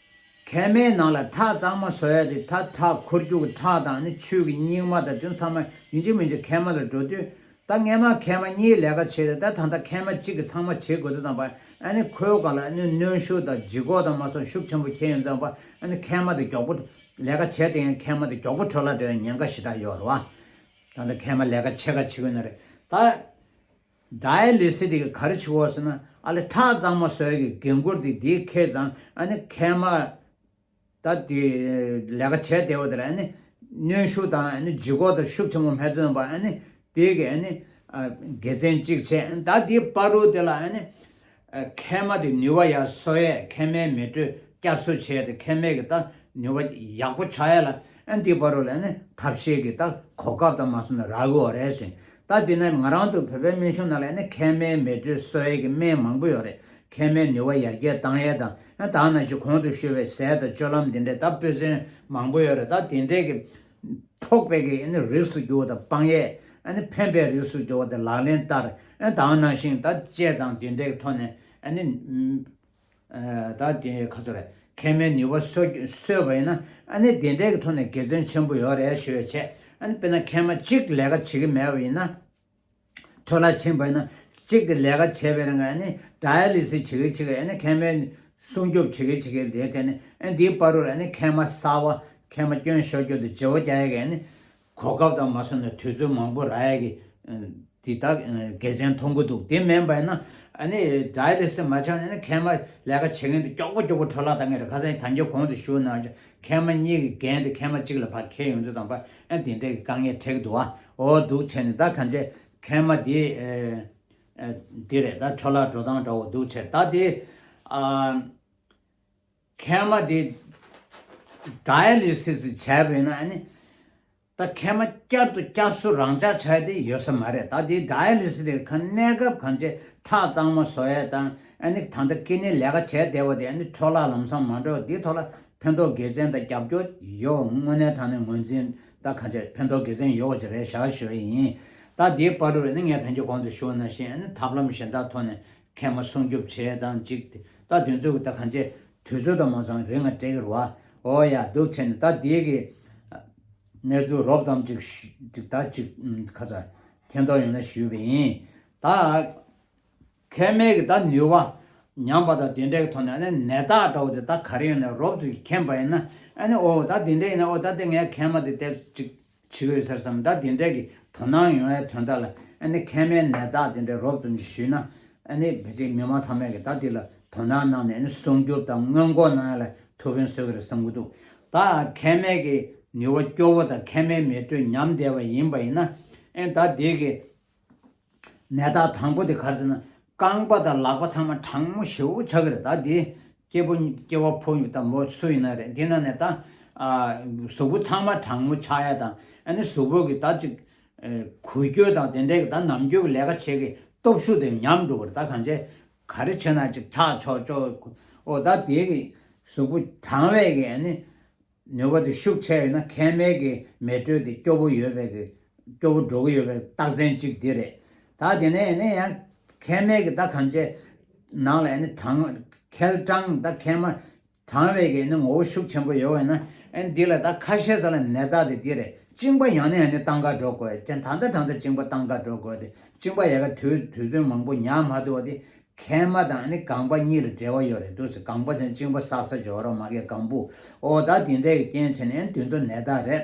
མཁལ་མའི་ནང་ལ་ཁྲག་གཙང་མ་བཟོ་ཡ་དེ་ད་ཁྲག་འཁོར་རྒྱུག་གི་ཁྲག་དང་ཨ་ནི་ཆུ་གི་སྙིགས་མ་དང་དེ་ཚང་མ་ཡིན་གཅིག་མིན་གཅིག་མཁལ་མ་ལ་འགྲོ་དུས་ད་སྔས་མ་མཁལ་མ་གཉིས་ལས་ཀ་བྱེད་དེ་ད་ད་ལྟ་མཁལ་མ་གཅིག་གིས་ཚང་མ་བྱེད་དགོས་དུས་ཙམ་པ་ཨ་ནི་ཁོའི་སྒང་ལ་ཨ་ནི་གནོན་ཤུགས་དང་ལྗིད་ཁོག་དང་མ་སོགས་ཤུགས་ཆེན་པོ་ཁྱེར་ཡོང་དུས་ཙམ་པ་ཨ་ནི་མཁལ་མ་དེ་མགྱོགས་པོ་ལས་ཀ་བྱས་དེ་ཡང་མཁལ་མ་དེ་མགྱོགས་པོ་འཕྲོ་བརླག་འགྲོ་ཡ་ཉེན་ཁ་ཞེ་དྲག་ཡོད་རེད་བ། ད་ལྟ་མཁལ་མ་ལས་ཀ་ཕྱེད་ཀ་བྱེད་ཀྱི་ཡོད་ན་རེད་ད། ཌ་ཡ་ལི་སི་དེ་ག་རེ་བྱེད་དགོས་ཟེར་ན་ཨ་ལས་ཁྲག་གཙང་མ་བཟོ་ཡ་གི་འགན་ཁུར་དེ་དེའི་ཁེ་ཙང་ཨ་ནི་མཁལ་མ་ད་དེ་ལས་ཀ་བྱས་བསྡད་པ་དེ་ལ་ཨ་ནི་གནོན་ཤུགས་དང་ཨ་ནི་ལྗིད་ཁོག་དང་ཤུགས་ཆེན་པོ་མེད་དུས་ཙམ་པ་ཨ་ནི་དེ་གི་ཨ་ནི་དགེ་མཚན་གཅིག་བྱས། ད་དེའི་བར་དུ་དེ་ལ་ཨ་ནི། མཁལ་མ་དེ་ནུས་པ་ཡར་གསོ་ཡས་མཁལ་མའི་མེ་དྲོད་བསྐྱར་གསོ་བྱས་ཏེ་མཁལ་མའི་གི་ད་ནུས་པ་ཡག་པོ་ཆགས་ཡས་ལ་ཨ་འདི་བར་དུ་ལ་ནི་ཐབས་ཤེས་ཀྱི་ད་གོ་སྐབས་དང་མ་སོང་ན་རག་གི་ཡོད་རེད་ཟེར། ད་འདི་ནས་ང་རང་ཚོ་བོད་པའི་སྨན་གཞུང་ནང་ལ་ནི་མཁལ་མའི་མེ་དྲོད་གསོ་ཡས་ཀྱི་སྨན་མང་པོ་ཡོད་རེད། མཁལ་མའི་ནུས་པ་ཡར་རྒྱས་བཏང་ཡས་དང་ཨ་ད་ནང་བཞིན་གོང་དུ་ཞུས་པའི་ཟས་དང་སྤྱོད་ལམ་འདི་འདྲའི་ད་དཔེ་མཚོན་མང་པོ་ཡོད་རེད། ད་འདི་འདྲའི་གི་འཕྲོག་པའི་གི་ཨ་ནི་རིགས་སུ་གྱུར་པ་དང་སྤང་ཡས། ཨ་ནི་ཕན་པའི་རིགས་སུ་གྱུར་པ་དེ་ལག་ལེན་བསྟར། ཨ་ནི་དང་ནང་བཞིན་ད་དཔྱད་དང་དེ་འདྲའི་ཐོག་ནས་ཨ་ནི་ཨ་ད་དེ་ག་ཚོད་རེད། མཁལ་མའི་ནུས་པ་གསོ་གསོས་པ་ཡིན་ན་ཨ་ནི་དེ་འདྲའི་ཐོག་ནས་དགེ་མཚན་ཆེན་པོ་ཡོད་རེད་ཞུ་ཡ་བྱས། ཨ་ནི་དཔེར་ན་མཁལ་མ་གཅིག་ལས་ཀ་བྱེད་ཀྱི་མེད་པ་ཡིན་ན། འཕྲོ་བརླག་ཕྱིན་པ་ཡིན་ན་གཅིག་དེ་ལས་ཀ་བྱས་པའི་རིང་ཨ་ནི་ཌ་ཡ་ལི་སི་བྱེད་ཀྱི་བྱེད་ཀྱི་ཨ་ནི་མཁལ་མའི་སྲུང་སྐྱོབ་བྱེད་ཀྱི་བྱེད་ཀྱི་དེ་དེ་ནི་ཨ་ནི་དེའི་བར་དུ་ཨ་ནི་མཁལ་མ་གསར་བ་མཁལ་མ་སྐྱོན་ཤོར་རྒྱུ་དེ་བརྗེ་བོ་རྒྱག་ཡ་གི་ཨ་ནི་གོ་སྐབས་དང་མ་སོང་ན་དུས་ཚོད་མང་པོ་རག་ཡ་གི་དེ་ད་དགེ་མཚན་མཐོང་གི་འདུག་དེ་མིན་པ་ཡིན་ན་ཨ་ནི་ཌ་ཡ་ལི་སི་མ་ཆགས་ན་ཨ་ནི་མཁལ་མ་ལས་ཀ་བྱེད་མཁན་དེ་མགྱོགས་པོ་མགྱོགས་པོ་འཕྲོ་བརླག་བཏང་གི་རེད། ཁ་སང་ད་རྒྱུན་གོང་དུ་ཞུས་ནང་བཞིན་མཁལ་མ་གཉིས་ཀྱི་འགན་དེ་མཁལ་མ་གཅིག་ལ་ཕར་འཁེལ་ཡོང་དུས་ཙམ་པ་ཨ་དེ་འདྲའི་གི་དཀའ་ངལ་འཕྲད་ཀྱི་འདུག་ཨ་འོ་འདུག་བྱས་ནས་ད་གང་བྱས། མཁལ་མ་དེ་ཨེ་ཨེ་འདི་རེད། ད་འཕྲོ་བརླག་འགྲོ་སྟངས་འདྲ་བོ་འདུག་བྱས། ད་དེ་ཨ་མཁལ་མ་དེ་ཌ་ཡ་ལི་སི་སི་བྱས་པ་ཡིན་ན་ཨ་ནི་ད་མཁལ་མ་བསྐྱར་དུ་བསྐྱར་གསོ་རང་འཇགས་བྱ་ཡ་དེ་ཡོད་ས་མ་རེད། ད་དེ་ཌ་ཡ་ལི་སི་སི་དེ་ག་གནས་སྐབས་གང་བྱས་ཁྲག་གཙང་མ་བཟོ་ཡ་དང་ཨ་ནི་ད་ལྟ་ཀི་ནི་ལས་ཀ་བྱས་བསྡད་པ་དེ་ཨ་ནི་འཕྲོ་བརླག་ལམ་སང་མ་འགྲོ་བ་དེའི་ཐོག་ལ་ཕན་ཐོགས་དགེ་མཚན་དང་རྒྱབ་སྐྱོར་ཡོད། དངོས་གནས་དྲང་གནས་ངོས་འཛིན་ད་གང་བྱས་ཕན་ཐོགས་དགེ་མཚན་ཡོད་པ་ཅིག་རེད་བཞག་ཞུ་ཡི་ཡིན། ད་དེའི་བར་དུ་ནི་ངས་ད་རྒྱུན་གོང་དུ་ཞུ་བ་ནང་བཞིན་ཨ་ནི་ཐབས་ལམ་གཞན་དག་ཐོག་ནས་མཁལ་མ་སྲུང་སྐྱོབ་བྱས་དང་གཅིག་ད་དེ་ཚོ་གི་ད་གང་བྱས་དུས་ཚོད་དང་མ་སོང་རིང་ང་སྤྲད་ཀྱི་རེད་བ། འོ་ཡ་འདུག་བྱས་ནས་ད་དེའི་གི་གནས་ཚུལ་རོབ་ཙམ་ཅིག་ཞུ་ཅིག་ད་ཅིག་ཁ་ཚ་མཁྱེན་རྟོགས་ཡོང་ན་ཞུས་པ་ཡིན། ད་མཁལ་མའི་གི་ད་ནུས་པ་ཉམས་པ་དང་དེ་འདྲའི་གི་ཐོག་ནས་ཨ་ནི་ནད་རྟགས་འདྲ་བོ་དེ་ད་ག་རེ་ཡོད་ན་རོབ་ཙམ་མཁྱེན་པ་ཡིན་ན་ཨ་ནི་ཨོ་ད་དེ་འདྲ་ཡིན་ན་ཨོ་ད་དེ་ངའི་མཁལ་མ་དེ་ལྟས་ཅིག་བྱེད་ཀྱི་ཡོད་ཟེར་བསམ་ད་དེ་འདྲའི་གི་དོ་སྣང་ཡོང་ཡའི་དོན་དག་ལ་ཨ་ནི་མཁལ་མའི་ནད་རྟགས་དེ་འདྲའི་རོབ་ཙམ་ཞིག་ཞུས་ན་ཨ་ནི་ཕལ་ཆེར་མི་མང་ཚང་མས་གི་ད་དེ་ལ་དོ་སྣང་གནང་ནས་ཨ་ནི་སྲུང་སྐྱོབ་དང་སྔོན་འགོག་གནང་ཡ་ལ་ཐུགས་ཕན་གསོས་ཀྱི་རེད་བསམ་གྱི་འདུག་ད་མཁལ་མའི་གི་ནུས་པ་སྐྱོ་བོ་དང་མཁལ་མའི་མེ་དྲོད་ཉམས་བསྡད་པ་ཡིན་པ་ཡིན་ན་ཨ་ནི་ད་དེ་གི་ནད་རྟགས་དང་པོ་དེ་ག་རེ་ཟེར་ན་རྐང་པ་དང་ལག་པ་ཚང་མ་གྲང་མོ་ཞེ་པོ་ཆགས་ཀྱི་རེད། ད་དེ་སྐྱེ་བོ་སྐྱེ་བ་ཕོ་ཡིན་དང་མོ་སུ་ཡིན་ན་རེད། དེ་ནང་ནས་ད་ཨ་གཟུགས་པོ་ཚང་མ་གྲང་མོ་ཆགས་ཡ་དང་ཨ་ནི་གཟུགས་པོ་གི་ད་ཅིག་ཨ་འགུལ་སྐྱོད་དང་དེ་འདྲའི་གི་ད་ནམ་རྒྱུན་གི་ལས་ཀ་བྱེད་ཀྱི་སྟོབས་ཤུགས་དེ་ཉམས་འགྲོ་གི་རེད། ད་གང་བྱས་ ག་རེ་བྱས་ན་ཅིག་འཁྱག་ཆོག་ཆོག་འོ་ད་དེ་གི་གཟུགས་པོ་གྲང་བའི་གི་ཨ་ནི་ནུས་པ་དེ་ཤུགས་ཆེ་ཡོད་ན་མཁལ་མའི་གི་མེ་དྲོད་དེ་སྐྱོ་པོ་ཡོད་པའི་གི་སྐྱོ་པོ་འགྲོ་གི་ཡོད་པའི་རྟགས་མཚན་གཅིག་འདི་རེད། ད་དེ་ནས་ཨ་ནི་ཡང་མཁལ་མའི་གི་ད་གང་བྱས་ནང་ལ་ཨ་ནི་གྲང་མཁལ་གྲང་ད་མཁལ་མ་གྲང་བའི་གི་ནི་ངོ་བོ་ཤུགས་ཆེན་པོ་ཡོད་པ་ན་ཨ་ནི་འདི་ལ་ད་ཁ་ཤས་ས་ལ་ནད་རྟགས་དེ་འདི་རེད། གཅིན་པ་ཡང་ནས་ཡང་ནས་བཏང་ག་འགྲོ་དགོས་ཀྱང་ད་ལྟ་ད་ལྟ་གཅིན་པ་བཏང་ག་འགྲོ་དགོས་ཏེ་གཅིན་པ་ཡལ་ག་དུས་དུས་ཚོད་མང་པོ་ཉར་མ་ཐུབ་པ་དེ་མཁལ་མ་དང་ཨ་ནི་རྐང་པ་གཉིས་ལ་འབྲེལ་བ་ཡོད་རེད་འདུག་ཟེར། རྐང་པ་ཚན་གཅིན་པ་བསགས་ས་འབྱོར་རོགས་མ་གས་རྐང་བུ་ཨོ་ད་དེ་འདྲའི་རྐྱེན་བྱས་ནས་ཨ་ནི་དེ་ཚོ་ནད་རྟགས་རེད།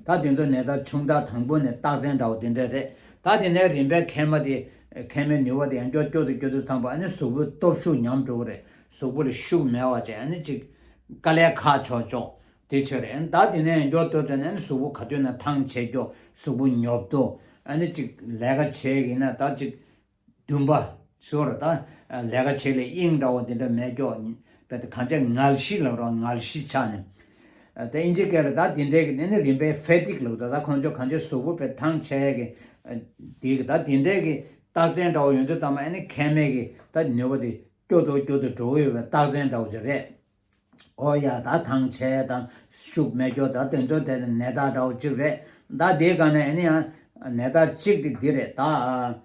ད་དེ་ཚོ་ནད་རྟགས་ཆུང་མཐའ་དང་པོ་ནས་རྟགས་མཚན་འདྲ་བོ་དེ་འདྲ་རེད། ད་དེ་ནས་རིམ་པས་མཁལ་མ་དེ་མཁལ་མའི་ནུས་པ་དེ་ཡང་སྐྱོ་སྐྱོ་དུ་སྐྱོ་དུ་ཐང་པ་ཨ་ནི་གཟུགས་པོའི་སྟོབས་ཤུགས་ཉམས་འགྲོ་གི་རེད། གཟུགས་པོ་ལ་ཤུགས་མེད་པ་བྱས་ཨ་ནི་ཅིག་དཀའ་ལས་ཁག་ཆོག་ཆོག་དེ་ཆོད་རེད། ཨ་ནི་ད་དེ་ནས་ཡང་སྐྱོ་སྟོད་དེ་ནས་ཨ་ནི་གཟུགས་པོ་ག་དུས་ན་ཐང་ཆད་སྐྱོ་གཟུགས་པོ་ཉོབ་ཏོ་ཨ་ནི་ཅིག་ལས་ཀ་བྱས་ཡིན་ན་ད་ཅིག་འདུན་པ་ཤོར་ད་ལས་ཀ་བྱེད་ལས་དབྱིངས་འདྲ་བོ་དེ་འདྲ་མེད་སྐྱོ་བས་ད་གང་ཅི་ངལ་ཤི་ལབ་རོགས་ངལ་ཤི་ཆགས་ནས་ད་ཨིན་ཇི་སྐད་ལ་ད་དེ་འདྲའི་གི་ནི་ནི་རིམ་པས་ཧྥེ་ཏིག་ལབ་ད་ད་ཁོང་ཚོ་གང་ཅི་གཟུགས་པོ་བས་ཐང་ཆད་གི་དེ་གི་ད་དེ་འདྲའི་གི་རྟགས་མཚན་འདྲ་བོ་ཡོང་དུས་ཙམ་པ་ཨ་ནི་མཁལ་མའི་གི་ད་ནུས་པ་དེ་སྐྱོ་དོ་སྐྱོ་དོ་འགྲོ་གི་ཡོད་པའི་རྟགས་མཚན་འདྲ་བོ་ཅིག་རེད། ཨོ་ཡ་ད་ཐང་ཆད་དང་ཤུགས་མེད་སྐྱོ་ད་དེ་ཚོ་དེ་ནི་ནད་རྟགས་འདྲ་བོ་གཅིག་རེད། ད་དེའི་སྒང་ནས་ཨ་ནི་ཡང་ནད་རྟགས་གཅིག་དེ་འདི་རེད་ད།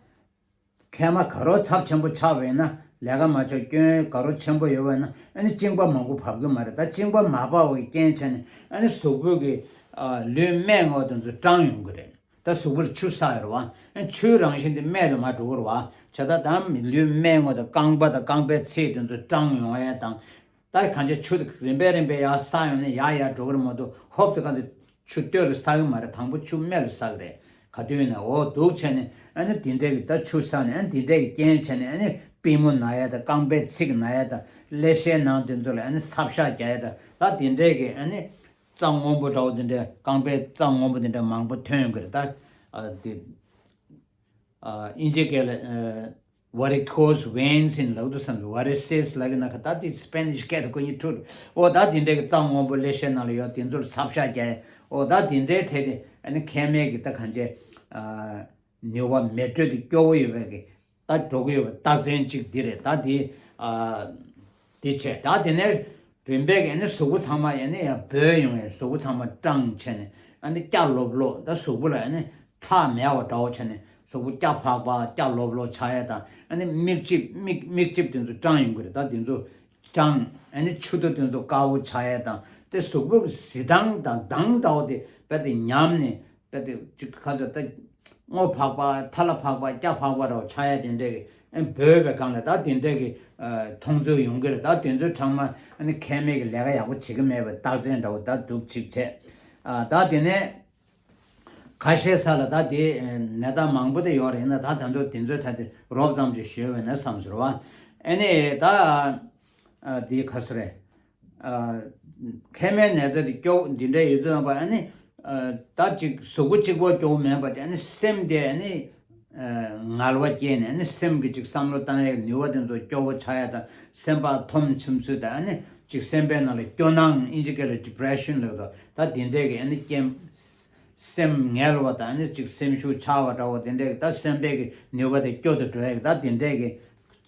མཁལ་མ་ག་རོ་ཚབས་ཆེན་པོ་ཆགས་པ་ཡིན་ན་ལས་ཀ་མ་ཆོག་སྐྱོན་ག་རོ་ཆེན་པོ་ཡོད་པ་ཡིན་ན་ཨ་ནི་གཅིན་པ་མང་པོ་བབས་ཀྱི་མ་རེད། ད་གཅིན་པ་མ་བབས་པའི་རྐྱེན་བྱས་ནས་ཨ་ནི་གཟུགས་པོ་གི་ལུས་སྨད་ངོ་དེ་ཚོ་སྐྲངས་ཡོང་གི་རེད། ད་གཟུགས་པོ་ལ་ཆུ་བསགས་ཡོད་རེད་བ། ཨ་ཆུའི་རང་བཞིན་དེ་སྨད་ལ་མར་འགྲོ་གི་རེད་བ། བྱས་ད་ད་ལུས་སྨད་ངོ་དང་རྐང་པ་དང་རྐང་པའི་ཚེག་དེ་ཚོ་སྐྲངས་ཡོང་ཡས་དང་། ད་གང་ཅི་ཆུ་རིམ་པས་རིམ་པས་ཡར་བསགས་ཡོང་ནས་ཡར་ཡར་འགྲོ་གི་རེད་མ་གཏོགས་ཧོབ་ཏེ་གང་དུ་ཆུ་སྟོད་ལ་བསགས་གི་མ་རེད། དང་པོ་ཆུ་སྨད་ལ་བསགས་གི་རེད། ག་དུས་ཡིན་ན་འོ་འདུག་བྱས་ནས་ཨ་ནི་དེ་འདྲའི་གི་ད་ཆུ་བསགས་ནས་ཨ་ནི་དེ་འདྲའི་གི་རྐྱེན་བྱས་ནས་ཨ་ནི་པུས་མོ་ན་ཡས་དང་རྐང་པའི་ཚིགས་ན་ཡས་དང་ཀླད་ཤའི་ནང་དེ་ཚོ་ལ་ཨ་ནི་ཚབ་ཤ་རྒྱག་ཡས་དང་ད་དེ་འདྲའི་གི་ཨ་ནི་རྩ་སྔོན་པོ་འདྲ་བོ་དེ་འདྲའི་རྐང་པའི་རྩ་སྔོན་པོ་དེ་འདྲ་མང་པོ་ཐོན་ཡོང་གི་རེད་ད། ཨ་དེ་ཨ་ཨིན་ཇི་སྐད་ལ་ཨ་varicose veins ཡིན་ལབ་འདུག་བསམ་གི། varices ལབ་ཀྱི་ན་ཁ་ད་དེ་སི་པེ་ནིཤ་སྐད་དུ་ཁོ་གཉིས་འཁྲུལ། ཨོ་ད་དེ་འདྲའི་གི་རྩ་སྔོན་པོ་ཀླད་ཤའི་ནང་ལ་ཡོད་དེ་ཚོར་ཚབ་ཤ་རྒྱག་ཡས། ཨོ་ད་དེ་འདྲའི་ཐད་དེ་ཨ་ནི་མཁལ་མའི་གི་ད་གང་ཅི་ཨ་ནུས་པ་མེ་དྲོད་དེ་སྐྱོ་བོ་ཡོད་པའི་གི་ད་འགྲོ་གི་ཡོད་པའི་རྟགས་མཚན་གཅིག་འདི་རེད་ད། དེ་ཨ་དེ་བྱས་ད་དེ་ནས་རིམ་པས་ཀྱི་ཨ་ནི་གཟུགས་པོ་ཚང་མ་ཨ་ནི་ཡང་སྦོས་ཡོང་ཡས། གཟུགས་པོ་ཚང་མ་སྐྲངས་བྱས་ནས་ཨ་ནི་སྐྱ་ལོབ་ལོབ་ད་གཟུགས་པོ་ལ་ཨ་ནི་ཁྲག་མེད་པ་འདྲ་བོ་བྱས་ནས་གཟུགས་པོ་སྐྱ་ཕག་པ་སྐྱ་ལོབ་ལོབ་ཆགས་ཡས་དང་ཨ་ནི་མིག་ལྕིབས་མིག་མིག་ལྕིབས་དེ་ཚོ་སྐྲངས་ཡོང་གི་རེད། ད་དེ་ཚོ་སྐྲངས་ཨ་ནི་མཆུ་ཏོ་དེ་ཚོ་དཀར་པོ་ཆགས་ཡས་དང་དེ་གཟུགས་པོ་གི་གཟི་མདངས་དང་མདངས་འདྲ་བོ་དེ་རྦད་དེ་ཉམས་ནས། ད་དེ་ཅིག་ཁ་ཚ་ད་སྔོ་ཕག་པ་ཐ་ལ་ཕག་པ་སྐྱ་ཕག་པ་རོ་ཆགས་ཡ་དེ་འདྲས་ཀྱི་ཨེ་འབོད་པའི་སྒང་ལ་ད་དེ་འདྲས་ཀྱི་མཐོང་ཚུལ་ཡོང་གི་རེད། ད་དེ་ཚོའི་ཚང་མ་ཨ་ནི་མཁལ་མའི་གི་ལས་ཀ་ཡག་པོ་བྱེད་ཀྱི་མེད་པའི་རྟགས་མཚན་འདྲ་བོ་ད་འདུག་ཅིག་བྱས། ཨ་ད་དེ་ནས་ཁ་ཤས་ས་ལ་ད་དེ་ནད་རྟགས་མང་པོ་དེ་ཡོད་རེད། ཡིན་ན་ད་ད་ཚོ་དེ་ཚོའི་ཐད་དེ་རོབ་ཙམ་ཅིག་ཞུས་པ་ཡིན་ན་བསམ་ཟེར་བ། ཨ་ནི་ད་ཨ་དེ་ཁ་སོ་རེད། ཨ་མཁལ་མའི་ནད་རྟགས་དེ་སྐྱོ་བོ་འདི་འདྲ་ཡོད་དུས་ཙམ་པ་ཨ་ནི་ཨ་ད་ཅིག་གཟུགས་པོ་གཅིག་པོ་སྐྱོ་བོ་མེད་པ་ཅིག་ཨ་ནི་སེམས་དེ་ཨ་ནི་ཨ་ངལ་བ་སྐྱེས་ནས་ཨ་ནི་སེམས་ཀྱི་ཅིག་བསམ་བློ་བཏང་ཡའི་ནུས་པ་དེ་ཚོ་སྐྱོ་བོ་ཆགས་ཡ་དང་སེམས་པ་འཐོམ་ཆུམ་ཚུལ་དང་ཨ་ནི་ཅིག་སེམས་པའི་ནང་ལ་སྐྱོ་སྣང་ཨིན་ཇི་སྐད་ལ་ཌི་པི་རེ་ཤན་ལབ་དོ། ད་དེ་འདྲས་ཀྱི་ཨ་ནི་རྐྱེན་སེམས་ངལ་བ་དང་ཨ་ནི་ཅིག་སེམས་ཤུགས་ཆག་པ་འདྲ་བོ་དེ་འདྲས་ཀྱི་ད་སེམས་པའི་གི་ནུས་པ་དེ་སྐྱོ་དུ་འགྲོ་ཡ་གི་ད་དེ་འདྲས་ཀྱི་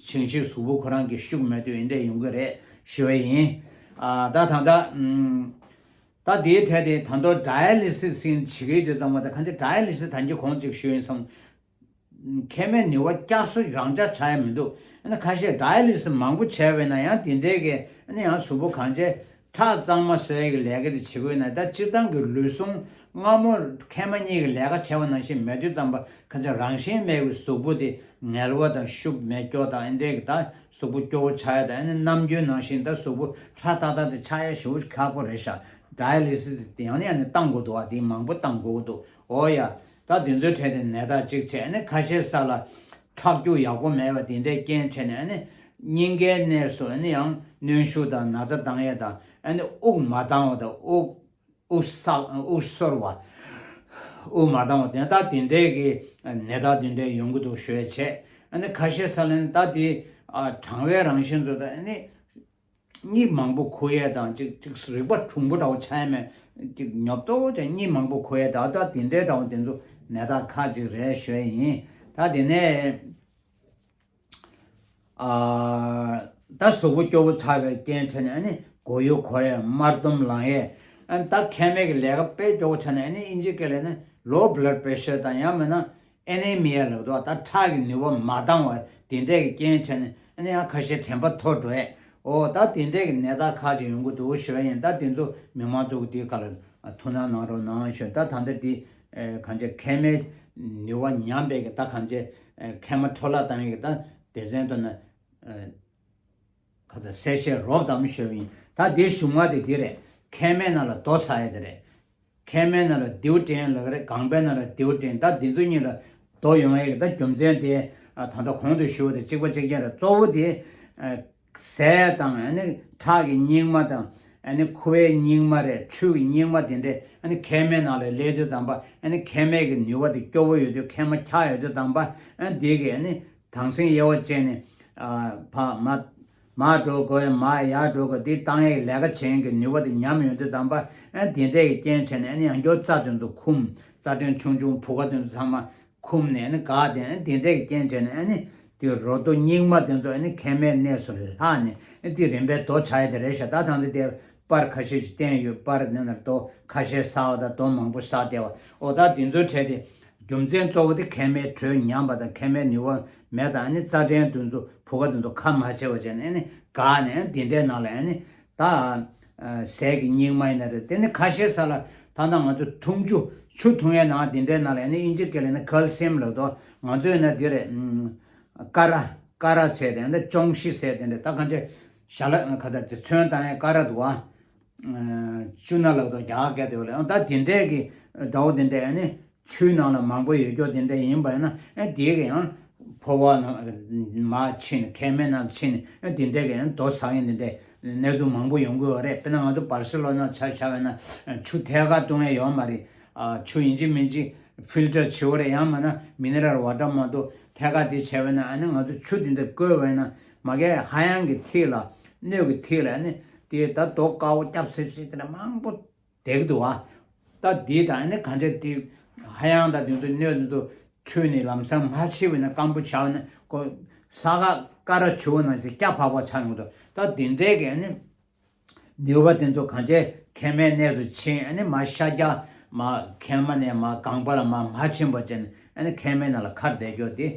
བྱིང་ཤི་གཟུགས་པོ་ཁོ་རང་གི་ཤུགས་མེད་དུས་ཨེ་འདྲས་ཡོང་གི་རེད་ཞུ་བ་ཡིན། ཨ་ད་ད་ད་ཨུམ། ད་དེའི་གྲས་དེ་ད་མདོ་ཌ་ཡ་ལི་སིས་ཟིན་བྱེད་ཀྱི་ཡོད་དུས་ཙམ་པ་ད་གང་ཅི་ཌ་ཡ་ལི་སིས་ད་གིན་གོང་ཅིག་ཞུས་ཡིན་སོང་། མཁལ་མའི་ནུས་པ་བསྐྱར་གསོ་རང་འཇགས་ཆགས་ཡ་མི་འདུག་ཨ་ནི་ཁ་ཤས་ཌ་ཡ་ལི་སིས་མང་པོ་བྱས་པས་ན་ཡང་དེ་འདྲའི་གི་ཨ་ནི་ཡང་གཟུགས་པོ་གང་ཅི་ཁྲག་གཙང་མ་བཟོ་ཡ་གི་ལས་ཀ་དེ་བྱེད་དགོས་ན་ད་སྤྱིར་བཏང་གི་ལུས་ཟུངས་སྔ་མོ་མཁལ་མ་གཉིས་ཀྱི་ལས་ཀ་བྱས་པ་ནང་བཞིན་མེད་དུས་ཙམ་པ་ཁ་ཅིག་རང་བཞིན་མེད་པའི་གཟུགས་པོ་དེ་ངལ་བ་དང་ཤུགས་མེད་སྐྱོ་དང་ཨེ་འདྲས་ཀྱི་ད་གཟུགས་པོ་སྐྱོ་བོ་ཆགས་ཡ་དང་ཨ་ནི་ནམ་རྒྱུན་ནང་བཞིན་ད་གཟུགས་པོ་ཧྲ་ཏག་ཏག་དེ་ཆགས་ཡ་ཞེ་པོ་ཁག་པོ་རེད་ཤག་ཌ་ཡ་ལི་སིས་དེ་ཡང་ནས་ཡང་ནས་བཏང་དགོས་འདུག་བ། དེ་མང་པོ་བཏང་དགོས་ཀྱི་འདུག་ཨོ་ཡ། ད་དེ་ཚོའི་གྲས་དེ་ནད་རྟགས་གཅིག་བྱས་ཨ་ནི་ཁ་ཤས་ས་ལ་ཁྲག་རྒྱུག་ཡག་པོ་མེད་པ་དེ་འདྲའི་རྐྱེན་བྱས་ནས་ཨ་ནི་སྙིང་གའི་གནས་སུ་ཨ་ནི་ཡང་གནོན་ཤུགས་དང་ན་ཚ་བཏང་ཡས་དང་ཨ་ནི་དབུགས་མ་འདང་བ་དང་དབུགས་དབུགས་བསགས་དབུགས་སོར་བ། དབུགས་མ་འདང་བ་དེ་ད་དེ་འདྲའི་གི་ནད་རྟགས་དེ་འདྲའི་ཡོང་གི་འདུག་ཞུ་ཡས་བྱས། ཨ་ནི་ཁ་ཤས་ས་ལ་ནི་ད་དེ་ཨ་གྲང་བའི་རང་བཞིན་ཚོ་ད་ཨ་ནི་གཉིད་མང་པོ་ཁུག་ཡས་དང་ཅིག་ཅིག་རེག་པ་གྲུང་པོ་འདྲ་བོ་ཆགས་ཡས་མེད། ཅིག་ཉོབ་ཏོ་ཅིག་གཉིད་མང་པོ་ཁུག་ཡས་ད་ད་དེ་འདྲའི་འདྲ་བོ་དེ་ཚོ་ནད་རྟགས་ཁག་ཅིག་རེད་ཞུ་ཡས་ཡིན། ད་དེ་ནས། ཨ་ད་གཟུགས་པོ་སྐྱོ་བོ་ཆགས་པའི་རྐྱེན་བྱས་ནས་ཨ་ནི་མགོ་ཡུ་འཁོར་ཡས། དམར་འདུམ་ལངས་ཡས། ཨ་ནི་ད་མཁལ་མའི་གི་ལས་ཀ་དཔེ་སྐྱོ་བོ་ཆགས་ནས་ཨ་ནི་ཨིན་ཇི་སྐད་ལ་ནི་low blood pressure དང་ཡང་མིན་ན་ཨེ་ནི་མི་ཡ་ལབ་འདུག་ད་ཁྲག་གི་ནུས་པ་མ་འདང་བ་དེ་འདྲས་ཀྱི་རྐྱེན་བྱས་ནས་ཨ་ནི་ཡང་ཁ་ཤས་དྲན་པ་འཐོར་འགྲོ་ཡས། འོ་ད་དེ་འདྲས་ཀྱི་ནད་རྟགས་ཁག་ཅིག་ཡོང་གི་འདུག་ཞུ་བ་ཡིན། ད་དེ་ཚོ་མི་མང་ཚོ་གི་དེའི་སྐབས་ལ་ཐུགས་སྣང་གནང་རོགས་གནང་ཞུ། ད་ད་ལྟ་དེ་གང་ཅི་མཁལ་མའི་ནུས་པ་ཉམས་པའི་གི་ད་གང་ཅི་མཁལ་མ་འཕྲོ་བརླག་བཏང་ཡས་གི་ད་སྡེ་ཚན་དུ་ན། ཁ་ཚ་གསལ་བཤད་རོབ་ཙམ་ཞུས་པ་ཡིན། ད་དེའི་གཞུག་མ་དེ་འདི་རེད། མཁལ་མའི་ནང་ལ་རྡོ་ཟ་ཡས་དེ་རེད། མཁལ་མའི་ནང་ལ་རྡེའུ་འདྲེན་ལབ་ཀྱི་རེད། ལྒང་པའི་ནང་ལ་རྡེའུ་འདྲེན། ད་འདི་ཚོ་གཉིས་ལ་རྡོ་ཡོང་ཡས་ཀྱི་ད་རྒྱུ་མཚན་དེ་ད་ལྟ་གོང་དུ་ཞུས་པ་དེ་གཅིག་པ་གཅིག་རྐྱང་རེད། གཙོ་བོ་དེ་ཟས་དང་ཨ་ནི་ཁྲག་གི་སྙིགས་མ་དང་ཨ་ནི་ཁུ་བའི་སྙིགས་མ་རེད། ཆུ་གི་སྙིགས་མ་དེ་འདྲས་ཨ་ནི་མཁལ་མའི་ནང་ལ་སླེབས་དུས་ཙམ་པ་ཨ་ནི་མཁལ་མའི་གི་ནུས་པ་དེ་སྐྱོ་བོ་ཡོད་དུས་མཁལ་མ་འཁྱག་ཡོད་དུས་ཙམ་པ་ཨ་ནི་དེ་གི་ཨ་ནི་དྭངས་སིང་དབྱེ་བ་བཅད་ནས། ཨ་ཕ་མ་མར་འགྲོ་དགོས་མར་ཡར་འགྲོ་དགོས་འདི་བཏང་ཡས་ལས་ཀ་བྱེད་མཁན་གྱི་ནུས་པ་དེ་ཉམས་ཡོང་དུས་ཙམ་པ་ཨ་དེ་འདྲས་ཀྱི་རྐྱེན་བྱས་ནས་ཨ་ནི་ཡང་བསྐྱར་རྩ་དེ་ཚོ་འཁུམ། རྩ་ཕྲན་ཆུང་ཆུང་བུ་ག་དེ་ཚོ་ཚང་མ་འཁུམ་ནས་ཨ་ནི་འགག་དེ་ཨ་ནི་དེ་འདྲས་ཀྱི་རྐྱེན་བྱས་ནས་ཨ་ནི་དེ་རོ་རྡོ་སྙིགས་མ་དེ་ཚོ་ཨ་ནི་མཁལ་མའི་གནས་སུ་ལྷག་ནས་ཨ་དེ་རིམ་པས་རྡོ་ཆགས་ཡས་དེ་རེད་ཤག་ད་ཐང་དེ་དེ། པར་ཁ་ཤས་ཅིག་བསྟན་ཡོད། པར་ནང་ན་རྡོ་ཁ་ཤས་ཟ་བ་དང་རྡོ་མང་པོ་ཟ་བསྡད་པ། འོ་ད་འདི་ཚོའི་གྲས་དེ་རྒྱུ་མཚན་གཙོ་བོ་དེ་མཁལ་མའི་དྲོད་ཉམས་པ་དང་མཁལ་མའི་ནུས་པ་མེད་དང་ཨ་ནི་རྩ་ཕྲན་དེ་ཚོ་བུ་ག་དེ་ཚོ་ཁ་མ་ཕྱེ་བ་བྱས་ནས་ཨ་ནི་འགག་ནས་ཨ་ནི་འདི་འདྲའི་ནང་ལ་ཨ་ནི་ད་ཟས་ཀྱི་སྙིགས་མ་ཡིན་ན་རེད། དེ་ནི་ཁ་ཤས་ཟ་ལ་ད་ལྟ་ང་ཚོ་འཐུང་ཆུ་ཆུ་འཐུང་ཡས་ནང་འདི་འདྲའི་ནང་ལ་ཨ་ནི་ཨིན་ཇི་སྐད་ལ་ནི་ཁལ་སིམ་ལབ་དོ། ང་ཚོའི་ན་འདི་རེད། ཀ་ར་ཀ་ར་བྱས་ཏེ་འདི་ཅོང་ཞི་ཟེར་དེ་འདྲ་ད་གང་ཅི་ཞལ་ལག་ཁ་ད་དེ་ཚོན་བཏང་ཡས་ཀ་ར་འདུག་བ། ཅུ་ན་ལག་ཏུ་རྒྱག་ག་དེ་བ་ལ་ཡང་ད་དེ་འདྲས་ཀྱི་འདྲ་བོ་དེ་འདྲས་ཨ་ནི་ཆུའི་ནང་ལ་མང་པོ་ཡོད་རྒྱུ་དེ་འདྲས་ཡིན་པ་ཡིན་ན་ཨ་དེ་གི་ཡང་ཕོ་བ་ནང་མར་ཕྱིན་ནས་མཁལ་མའི་ནང་ཕྱིན་ནས་ཨ་དེ་འདྲས་ཀྱི་ཡང་རྡོ་ཟ་མཁན་དེ་འདྲས་གནས་ཚུལ་མང་པོ་ཡོང་གི་ཡོད་རེད། དཔེར་ན་ང་ཚོ་བར་སི་ལོ་ན་ཆ་བཞག་པ་ཡིན་ན་ཆུ་ཐད་ཀར་བཏུང་ཡས་ཡོད་མ་རེད། ཨ་ཆུ་ཡིན་གཅིག་མིན་གཅིག་ཕིལ་ཊར་བྱེད་དགོས་རེད། ཡང་མིན་ན་མི་ནི་རལ་ཝ་ཊར་མ་གཏོགས་ཐད་ཀར་དེ་བྱས་པ་ཡིན་ན་ཨ་ནི་ང་ཚོ་ཆུ་དེ་འདྲ་བསྐོལ་བ་ཡིན་ན་མ་གིའི་ཧ་ཡང་གི་ཐིག་ལ་སྣོད་ཀྱི་ཐིག་ལ་ཨ་ནི་དེ་ད་རྡོ་དཀར་པོ་སྐྱབས་སིབ་སིབ་དེ་འདྲ་མང་པོ་བསྡད་ཀྱི་འདུག་བ། ད་དེ་དང་ཨ་ནི་གང་འདྲ་དེ་ཧ་ཡང་དང་དེ་ཚོ་སྣོད་དེ་ཚོ་ཆུ་ནི་ལམ་སང་མ་ཕྱིས་པ་ཡིན་ན་སྐམ་པོ་བྱས་པ་ཡིན་ན་ཁོ་ས་ཁ་ཀ་ར་བྱུག་པ་ནང་བཞིན་སྐྱ་བག་བག་ཆགས་ཡོང་གི་འདུག་ད་དེ་འདྲའི་གི་ཨ་ནི། ནུས་པ་དེ་ཚོ་གང་བྱས་མཁལ་མའི་གནས་སུ་ཕྱིན་ཨ་ནི་མར་ཤར་རྒྱག་མར་མཁལ་མ་ནས་མར་ལྒང་པ་ལ་མར་མར་ཕྱིན་པ་བྱས་ནས་ཨ་ནི་མཁལ་མའི་ནང་ལ་ཁར་བསྡད་རྒྱུ་དེ་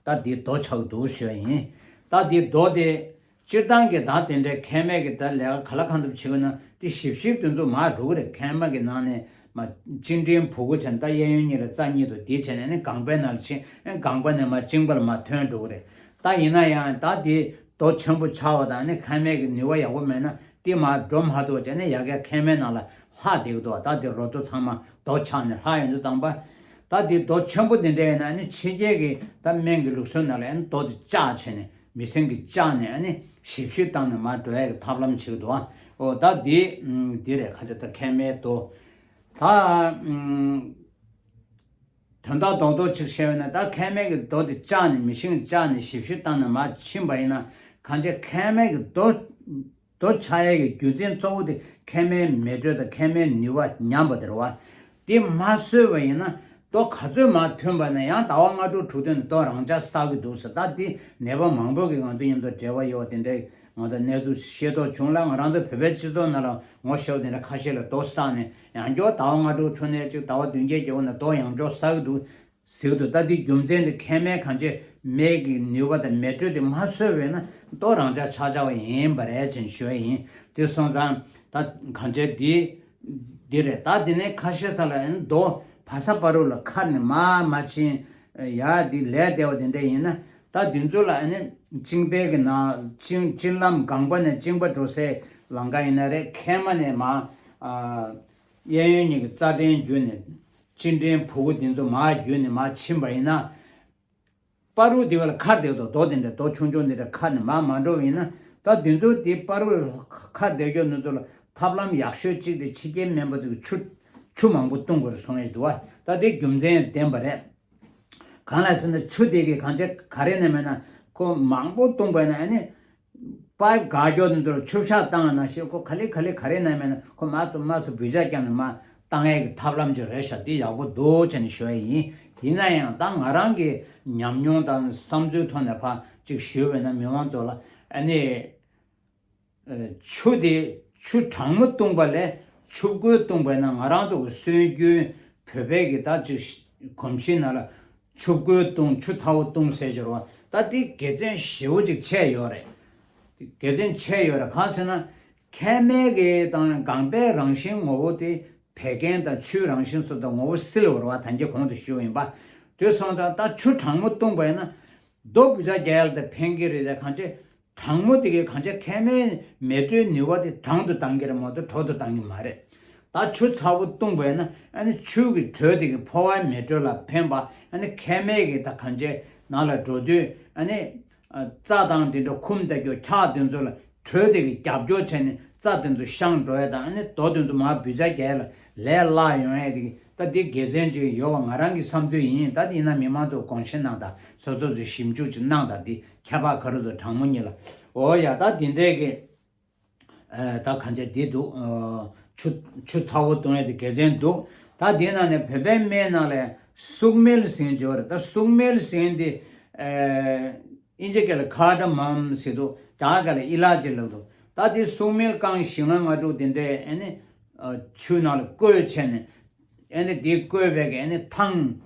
ད་འདི་རྡོ་ཆགས་འདུག་ཞུ་བ་ཡིན། ད་འདི་རྡོ་དེ་སྤྱིར་བཏང་གི་ད་དེ་འདྲའི་མཁལ་མའི་གི་ད་ལས་ཀ་ག་ལ་གང་ཐུབ་བྱེད་དགོས་ན་དེ་ཞིབ་ཞིབ་དེ་ཚོ་མར་འགྲོ་གི་རེད། མཁལ་མ་གི་ནང་ནས་མར་གཅིན་ཕྲན་བུ་གུ་བྱས་ནས་ད་གཡས་གཡོན་གཉིས་ལ་རྩ་གཉིས་འདུག་དེ་བྱས་ནས་ཨ་ནི་ལྒང་པའི་ནང་ལ་ཕྱིན་ཨ་ནི་ལྒང་པ་ནས་མར་གཅིན་པ་ལ་མར་ཐོན་འགྲོ་གི་རེད། ད་ཡིན་ན་ཡང་ད་དེ་རྡོ་ཆེན་པོ་ཆགས་པ་དང་ཨ་ནི་མཁལ་མའི་གི་ནུས་པ་ཡག་པོ་མེད་ན། དེ་མར་འགྲོ་མ་ཐུབ་བྱས་ནས་ཡ་གིའི་མཁལ་མའི་ནང་ལ་ལྷག་བསྡད་ཀྱི་འདུག་ད་དེ་རོ་ཏོ་ཚང་མ་རྡོ་ཆགས་ནས་ལྷག་ཡོང་དུས་ཙམ་པ། ད་དེ་རྡོ་ཆེན་པོ་དེ་འདྲ་ཡིན་ན་ཨ་ནི་ཕྱི་རྒྱལ་གྱི་ད་སྨན་གྱི་ལུགས་སྲོལ་ནང་ལ་ཨ་ནི་རྡོ་དེ་བཅག་བྱས་ནས་མི་སེམས་ཀྱིས་བཅག་ནས་ཨ་ནི་ཞིབ་ཞིབ་བཏང་ནས་མར་འགྲོ་ཡ་གི་ཐབས་ལམ་བྱེད་ཀྱི་འདུག་འོ་ད་དེ་འདི་རེད། ཁ་ཆེ་ད་མཁལ་མའི་རྡོ་ད་དོན་དག་རྡོག་རྡོག་ཅིག་བཤད་པ་ན་ད་མཁལ་མའི་གི་རྡོ་དེ་བཅག་ནས་མི་སེམས་བཅག་ནས་ཞིབ་ཞིབ་བཏང་ནས་མར་ཕྱིན་པ་ཡིན་ན་གང་བྱས་མཁལ་མའི་གི་རྡོ། རྡོ་ཆགས་ཡས་ཀྱི་རྒྱུ་མཚན་གཙོ་བོ་དེ་མཁལ་མའི་མེ་དྲོད་དང་མཁལ་མའི་ནུས་པ་ཉམས་པ་དེ་རེད་བ། དེ་མ་བཟོས་པ་ཡིན་ན་རྡོ་ག་ཚོད་མར་ཐོན་པ་ན་ཡང་ཟླ་བ་ལྔ་དྲུག་དྲུག་བདུན་ནས་རྡོ་རང་འཇགས་བསགས་ཀྱི་འདུག་ཟེར། ད་དེ་ནད་པ་མང་པོ་གིས་ང་ཚོ་མཉམ་དུ་འབྲེལ་བ་ཡོད་པ་དེ་འདྲའི་ང་ཚོ་གནས་ཚུལ་ཤེས་རྟོགས་བྱུང་ལ་ང་རང་ཚོ་བོད་པའི་སྤྱི་ཚོགས་ནང་ལ་ངོ་ཤེས་པ་དེ་འདྲ་ཁ་ཤས་ལ་རྡོ་བསགས་ནས་ཡང་བསྐྱར་ཟླ་བ་ལྔ་དྲུག་འཕྲོ་ནས་ཅིག་ཟླ་བ་བདུན་བརྒྱད་བརྒྱབ་ན་རྡོ་ཡང་བསྐྱར་བསགས་ཀྱི་འདུག་ཟེར་གྱི་འདུག་ད་དེ་རྒྱུ་མཚན་དེ་མཁལ་མའི་གང་ཅི་མེ་གི་ནུས་པ་དང་མེ་དྲོད་དེ་མ་བཟོས་པས་ན་རྡོ་རང་འཇགས་ཆགས་ཆགས་པ་ཡིན་པ་རེད་ཅེས་ཞུ་བ་ཡིན། དེ་སོང་ཙང་ད་གང་ཅི་དེ་འདི་རེད། ད་དེ་ནས་ཁ་ཤས་ས་ལ་ཡང་རྡོ་བ་ས་བ་རུ་ལ་ཁར་ནས་མ་མ་ཕྱིན་ཡ་དེ་ལས་བདེ་བ་དེ་འདྲ་ཡིན་ན་ད་དེ་ཚོ་ལ་ཨ་ནི་གཅིན་པའི་གི་ནང་གཅིན་གཅིན་ལམ་ལྒང་པ་ནས་གཅིན་པ་འགྲོ་སའི་ལམ་ཁ་ཡིན་ན་རེད། མཁལ་མ་ནས་མ་གཡས་གཡོན་གཉིས་ཀྱི་རྩ་ཕྲན་བརྒྱུད་ནས། གཅིན་ཕྲན་བུ་གུ་དེ་ཚོ་མར་བརྒྱུད་ནས་མར་ཕྱིན་པ་ཡིན་ན། བ་རུ་དེ་བ་ལ་ཁར་བསྡད་དོ། རྡོ་དེ་འདྲ་རྡོ་ཆུང་ཆུང་དེ་འདྲ་ཁར་ནས་མར་མ་འགྲོ་བ་ཡིན་ན། ད་དེ་ཚོ་དེ་བ་རུ་ཁར་བསྡད་རྒྱུ་དེ་ཚོ་ལ་ཐབས་ལམ་ཡག་ཤོས་གཅིག་དེ་ཕྱི་རྒྱལ་སྨན་པ་ཚོས་ཆུ་ཆུ་མང་པོ་བཏུང་དགོས་རེད་གསུང་ཡས་འདུག་བ། ད་དེ་རྒྱུ་མཚན་ལྡན་པ་རེད། གང་ལ་ཟེར་ན་ཆུ་དེ་གི་གང་ཅི་ག་རེ་ནས་མེད་ན་ཁོ་མང་པོ་བཏུང་པ་ཡིན་ན་ཨ་ནི། པའིབ་འགག་རྒྱུ་དེ་ཚོར་ཆུ་བཤལ་བཏང་བ་ནང་བཞིན་ཁོ་ག་ལེ་ག་ལེ་ག་རེ་ན་མེད་ན་ཁོ་མ་ཚུ་མ་ཚུ་བུད་ཆ་བརྐྱངས་ནས་མར་བཏང་ཡས་ཀྱི་ཐབས་ལམ་ཅིག་རེད་ཤག་འདི་ཡག་པོ་འདུག་ཅེས་ནས་ཞུ་ཡས་ཡིན། ཡིན་ན་ཡང་ད་ང་རང་གི་ཉམས་མྱོང་དང་བསམ་ཚུལ་ཐོག་ནས་ཕར་ ཅིག་ཞུས་པས་ན་མི་མང་ཚོ་ལ་ཨ་ནི། ཆུ་དེ་ཆུ་གྲང་མོ་བཏུང་བ་ལས་ཆུ་བསྐོལ་བཏུང་བས་ན་ང་རང་ཚོ་གི་སྲོལ་རྒྱུན་བོད་པའི་གི་ད་ཅིག་གོམས་གཤིས་ནང་ལ་ཆུ་བསྐོལ་བཏུང་ཆུ་ཚ་བོ་བཏུང་ཟེར་གྱི་རེད་བ། ད་དེ་དགེ་མཚན་ཞེ་བོ་ཅིག་ཆེ་ཡོད་རེད། དགེ་མཚན་ཆེ་ཡོད་རེད། གང་ཟེར་ན་མཁལ་མའི་གི་དང་ལྒང་པའི་རང་བཞིན་ངོ་བོ་དེ་བད་ཀན་དང་ཆུའི་རང་བཞིན་སོགས་དང་ངོ་བོ་བསིལ་བ་རེད་བ། ད་གིན་གོང་དུ་ཞུས་ཡིན་པ། དེ་སོང་ཙང་ད་ཆུ་གྲང་མོ་བཏུང་བ་ཡིན་ན་རྡོ་འབུ་ཆ་རྒྱག་ཡག་ལ་ད་ཕན་གི་རེད། ད་གང་ཅི། གྲང་མོ་དེ་གའི་གང་ཆ་མཁལ་མའི་མེ་དྲོད་ནུས་པ་དེ་གྲང་དུ་བཏང་གི་རེད་མ་གཏོགས་དྲོ་དུ་བཏང་གི་མ་རེད། ད་ཆུ་ཚ་བོ་བཏུང་བས་ན་ཨ་ནི་ཆུ་གི་དྲོད་དེ་གི་ཕོ་བའི་མེ་དྲོད་ལ་ཕན་པ། ཨ་ནི་མཁལ་མའི་གི་ད་གང་ཆའི་ནང་ལ་འགྲོ་དུས་ཨ་ནི་རྩ་དང་དེ་འདྲ་ཁུམ་ད་རྒྱུ་འཁྱག་དེ་ཚོ་ལ་དྲོད་དེ་གི་རྒྱབ་སྐྱོར་བྱས་ནས་རྩ་དེ་ཚོ་བཤང་འགྲོ་ཡ་དང་ཨ་ནི་རྡོ་དེ་ཚོ་མར་འབུ་ཆ་རྒྱག་ཡ་ལ་ལས་སླ་ཡོང་ཡ་དེ་གི་ད་དེ་དགེ་མཚན་ཅིག་ཡོད་པ་ང་རང་གི་བསམ་ཚུལ་ཡིན། ད་དེ་ཡིན་ན་མི་མང་ཚོ་དགོངས་བཞེས་གནང་དང་སོ་སོ་ཚོས་ཞིབ་འཇུག་ཅིག་གནང་དང་དེ། ཁྱད་པར་ག་རེ་འདུག་གྲང་མོ་གཉིས་ལ། འོ་ཡ་ད་དེ་འདྲས་ཀྱི། ཨ་ད་གང་ཆ་འདི་འདུག་ཨ་ཆུ་ཆུ་ཚ་བོ་བཏུང་ཡ་དེ་དགེ་མཚན་འདུག་ད་དེ་ནང་ནས་བོད་པའི་སྨན་ནང་ལ་སུག་སྨེལ་ཟེར་གྱི་ཡོད་རེད། ད་སུག་སྨེལ་ཟེར་འདི་ཨ་དབྱིན་ཇི་སྐད་ལ་ཁར་ཌ་མམ་ཟེར་འདུག་རྒྱ་གར་སྐད་ལ་ཨི་ལ་ཅི་ལབ་འདུག་ད་དེ་སུག་སྨེལ་བཀང་ཞིམ་ལ་ང་དྲུག་དེ་འདྲས་ཨ་ནི་ཨ་ཆུ་ནང་ལ་བསྐོལ་བྱས་ནས་ཨ་ནི་དེ་བསྐོལ་བའི་གི་ཨ་ནི་ཐང་།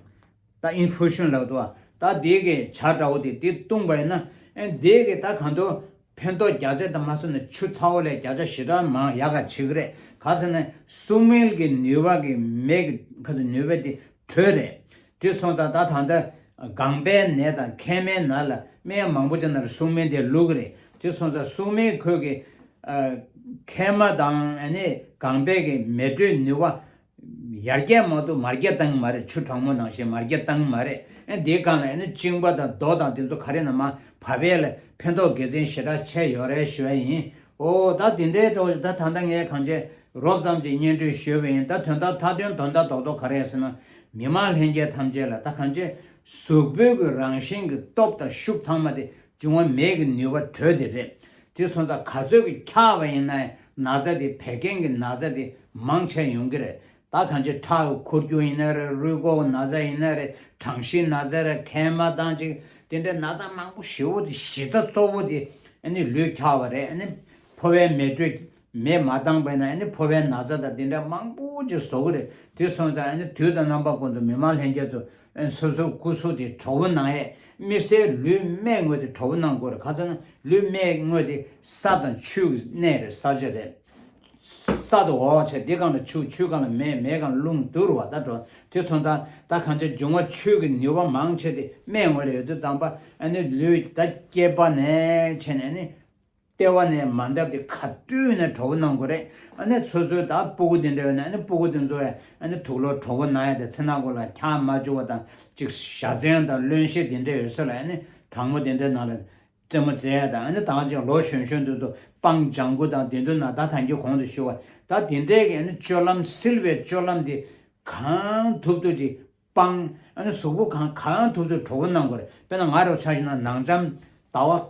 ད་ཨིན་ཕུ་ཤན་ལབ་འདུག་ད་དེ་གི་ཇ་འདྲ་བོ་དེ་དེ་བཏུང་བ་ཡིན་ན་ཨེ་དེ་གི་ད་གང་དུ་ཕན་ཐོགས་བརྒྱ་ཆ་དང་མ་སོང་ན་ཆུ་ཚ་བོ་ལས་བརྒྱ་ཆ་ཞེ་དྲག་མང་ཡག་ག་བྱེད་ཀྱི་རེད། ག་ཟེར་ན་སུག་སྨེལ་གི་ནུས་པ་གི་མེ་གི་ཁ་ཚུ་ནུས་པ་དེ་དྲོད་རེད། དེ་སོང་ཙང་ད་ད་ལྟ་ལྒང་པའི་ནད་དང་མཁལ་མའི་ནད་ལ་སྨན་མང་པོ་ཅིག་ནང་ལ་སུག་སྨེལ་དེ་བླུགས་ཀྱི་རེད། དེ་སོང་ཙང་སུག་སྨེལ་ཁོས་གི་ཨ་མཁལ་མ་དང་ཨ་ནི་ལྒང་པའི་གི་མེ་དྲོད་ནུས་པ། ཡར་རྒྱས་མ་གཏོགས་མར་རྒྱས་བཏང་གི་མ་རེད། ཆུ་གྲང་མོ་ནང་བཞིན་མར་རྒྱས་བཏང་གི་མ་རེད། ཨ་འདིའི་སྒང་ལ་ཨ་ནི་གཅིན་པ་དང་རྡོ་དང་དེ་ཚོ་ག་རེ་ན་མ་བབས་ཡས་ལ་ཕན་ཐོགས་དགེ་མཚན་ཞེ་དྲག་ཆེ་ཡོད་རེད་ཞུ་ཡ་ཡིན། ཨོ་ད་དེ་འདྲའི་འགྲོ་ད་ད་ལྟ་ངས་གང་ཅི་རོབ་ཙམ་ཅིག་སྙན་སྒྲོན་ཞུས་པ་ཡིན། ད་དོན་དག་མཐའ་དོན་དོན་དག་རྡོག་རྡོག་ག་རེ་ཡིན་ཟེར་ན་མི་མང་ལྷན་རྒྱས་ཐམས་ཅད་ལ་ད་གང་ཅི་གཟུགས་པོའི་གི་རང་བཞིན་གི་སྟོབས་དང་ཤུགས་ཚང་མ་དེ། འབྱུང་བ་མེ་གི་ནུས་པ་དྲོད་དེ་རེད། དེ་སོང་ཙང་ག་ཚོད་ཀྱི་འཁྱག་པ་ཡིན་ན་ན་ཚ་དེ་བད་ཀན་གྱི་ན་ཚ་དེ་མང་ཆེ་ཡོང་གི་རེད། ད་གང་ཅི་ཁྲག་གི་འཁོར་རྒྱུ་ཡིན་ན་རེད། རུས་ཁོག་ན་ཚ་ཡིན་ན་རེད། གྲང་ཤིང་ན་ཚ་རེད། མཁལ་མ་དང་ཅིག་དེ་འདྲའི་ན་ཚ་མང་པོ་ཞེ་བོ་དེ་གཞི་རྩ་གཙོ་བོ་དེ་ཨ་ནི་ལུས་འཁྱག་པ་རེད། ཨ་ནི་ཕོ་བའི་མེ་དྲོད་མེ་མ་བཏང་པས་ན་ཨ་ནི་ཕོ་བའི་ན་ཚ་དང་དེ་འདྲ་མང་པོ་ཅིག་བཟོ་གི་རེད། དེ་སོང་ཙང་ཨ་ནི་དུས་དང་རྣམ་པ་ཀུན་ཏུ་མི་མང་ལྷན་རྒྱས་ཚོ། ཨེ་སོ་སོའི་སྐུ་གཟུགས་དེ་དྲོ་པོ་གནང་ཡས། དམིགས་བསལ་ལུས་སྨད་ངོས་དེ་དྲོ་པོ་གནང་དགོས་རེད། ག་ཟེར་ན་ལུས་སྨད་ངོས་དེ་ས་དང་ཆུའི་གནས་རེད། ས་ཆ་རེད། ས་དེ་འོག་བྱས་དེ་སྒང་ལ་ཆུ། ཆུའི་སྒང་ལ་མེ། མེའི་སྒང་ལ་རླུང་དུ་རུ་བ་ད་འགྲོ། དེ་སོང་ཙང་ད་གང་ཅི་འབྱུང་བ་ཆུ་གི་ནུས་པ་མང་ཆེ་དེ་སྨད་ངོས་ལ་ཡོད་དུས་ཙམ་པ་ཨ་ནི་ལུས་ད་སྐེད་པ་ནས་བྱས་ནས་ཨ་ནི། ལྟེ་བ་ནས་མར་འདབས་དེ་ག་དུས་ནས་དྲོ་པོ་གནང་དགོས་རེད། ཨ་ནི་སོ་སོའི་ད་སྤུ་གུ་དེ་འདྲ་ཡོད་ན་ཨ་ནི་སྤུ་གུ་དེ་ཚོ་ཡང་ཨ་ནི་དུག་ལོག་དྲོ་པོ་གནང་ཡ་དེ་ཚེ་ནང་གོ་ལ་འཁྱག་མ་བཅུག་པ་དང་ཅིག་བཞའ་ཚན་དང་རློན་གཤེར་དེ་འདྲ་ཡོད་ས་ལ་ཨ་ནི་གྲང་མོ་དེ་འདྲའི་ནང་ལ་རྩེད་མོ་རྩེ་ཡ་དང་ཨ་ནི་ད་ཅིག་ལོ་གཞོན་གཞོན་དེ་ཚོ་སྤང་ལྗང་གུ་དང་དེ་ཚོ་ནང་ད་ཐང་གི་གོང་དུ་ཞུ་བ་ད་དེ་འདྲའི་གི་ཨ་ནི་སྤྱོད་ལམ་བསིལ་བའི་སྤྱོད་ལམ་དེ་གང་ཐུབ་ཐུབ་ཅིག་སྤང་། ཨ་ནི་གཟུགས་པོ་གང་གང་ཐུབ་ཐུབ་དྲོ་པོ་གནང་དགོས་རེད། དཔེར་ན་ང་རང་ཆ་བཞག་ན་ནང་འགྲམ་ཟླ་བ།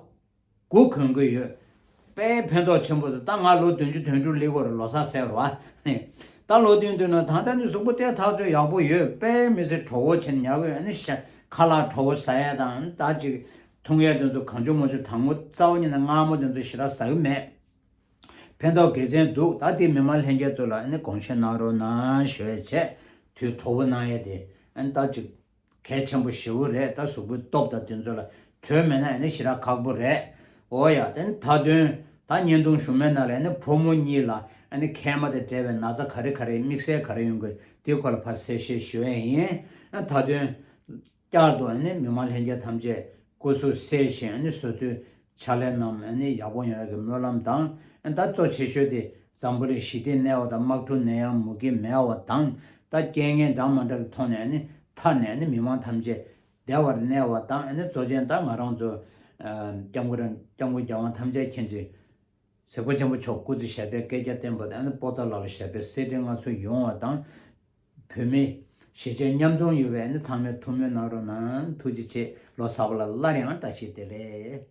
དགུ་གོན་གྱི་ཡོད། དཔེ་ཕན་ཐོགས་ཆེན་པོ་འདུག་ད་ང་ལོ་བདུན་ཅུ་དོན་དྲུག་སླེབས་ཀྱི་ཡོད་རེད། ལོ་གསར་ཟེར་བ། ད་ལོ་བདུན་བདུན་ན་ད་ལྟ་ནི་གཟུགས་པོ་དེ་ཐག་ཆོད་ཡག་པོ་ཡོད། དཔེ་མི་སྲིད་དྲོ་པོ་བྱས་ནས་ཉལ་གྱི་ཡོད། ཨ་ནི་ཤ་ཁ་ལག་དྲོ་པོ་ཟ་ཡ་དང་ད་ཅིག་འཐུང་ཡ་དེ་ཚོ་གང་བྱུང་མང་བྱུང་གྲང་མོ་རྩ་བ་ཉིད་ནས་མངར་མོ་དེ་ཚོ་ཞེ་དྲག་ཟ་གི་མེད། ཕན་ཐོགས་དགེ་མཚན་འདུག་ད་དེ་མི་མང་ལྷན་རྒྱས་ཚོ་ལ་ཨ་ནི་དགོངས་བཞེས་གནང་རོགས་གནང་ཞུ་ཡ་བྱས། དུས་དྲོ་པོ་གནང་ཡ་དེ་ཨ་ནི་ད་ཅིག་གལ་ཆེན་པོ་ཞེ་པོ་རེད། ད་གཟུགས་པོའི་སྟོབས་དང་དེ་ཚོ་ལ་དྲོད་མེད་ན་ཨ་ནི་ཞེ་དྲག་ཁག་པོ་རེད། འོ་ཡ་དེ་ནི་མཐའ་དོན་ད་བརྙན་ཐུང་ཞུ་མེད་ན་ལ་ཨ་ནི་ཕོ་མོ་གཉིས་ལ་ཨ་ནི་མཁལ་མ་དང་འབྲེལ་བའི་ན་ཚ་ག་རེ་ག་རེ་དམིགས་བསལ་ག་རེ་ཡོང་གི་དེའི་སྐོར་ལ་ཕར་གསལ་བཤད་ཞུ་ཡ་ཡིན། ཨ་མཐའ་དོན། བསྐྱར་དུ་ཨ་ནི་མི་མང་ལྷན་རྒྱས་ཐམས་ཅད་སྐུ་གཟུགས་གསལ་ཞིང་ཨ་ནི་སོ་སོའི་ཕྱག་ལས་རྣམས་ཨ་ནི་ཡག་པོ་ཡོང་ཡག་གི་སྨོན་ལམ་དང་། ཨ་ནི་ད་གཙོ་ཆེ་ཤོས་དེ་འཛམ་བུ་གླིང་ཞི་བདེ་གནས་པ་དང་། དམག་འཁྲུག་ནད་ཡམས་མུ་གེ་མེད་པ་དང་། ད་རྐྱེན་ངན་འདྲ་མ་འདྲ་གི་ཐོག་ནས་ཨ་ནི་ཐར་ནས་ཨ་ནི་མི་མང་ཐམས་ཅད་བདེ་བར་གནས་པ་དང་། ཨ་ནི་གཙོ་ཆེན་ད་ང་རང་ཚོ་ཨ་སྐྱབས་མགོན་རང་སྐྱབས་མགོན་རྒྱལ་དབང་ཐམས་ཅད་མཁྱེན་ཅིང་། གཟིགས་པ་ཆེན་པོ་མཆོག་སྐུ་ཚེ་ཞབས་པད་བསྐལ་བརྒྱར་བརྟན་པ་དང་། ཨ་ནི་པོ་ཏཱ་ལ་ལ་ཞབས་པད་སྲིད་མཐའི་མངའ་གསོལ་ཡོང་བ་དང་། བོད་མི་གཞིས་བྱེས་མཉམ་འཛོམས་ཡོང་བའི་ཨ་ནི་ཚང་མས་ཐུགས་སྨོན་གནང་རོགས་གནང་། ཐུགས་རྗེ་ཆེ། ལོ་གསར་པ་ལ་སླར་ཡང་བཀྲ་ཤིས་བདེ་ལེགས།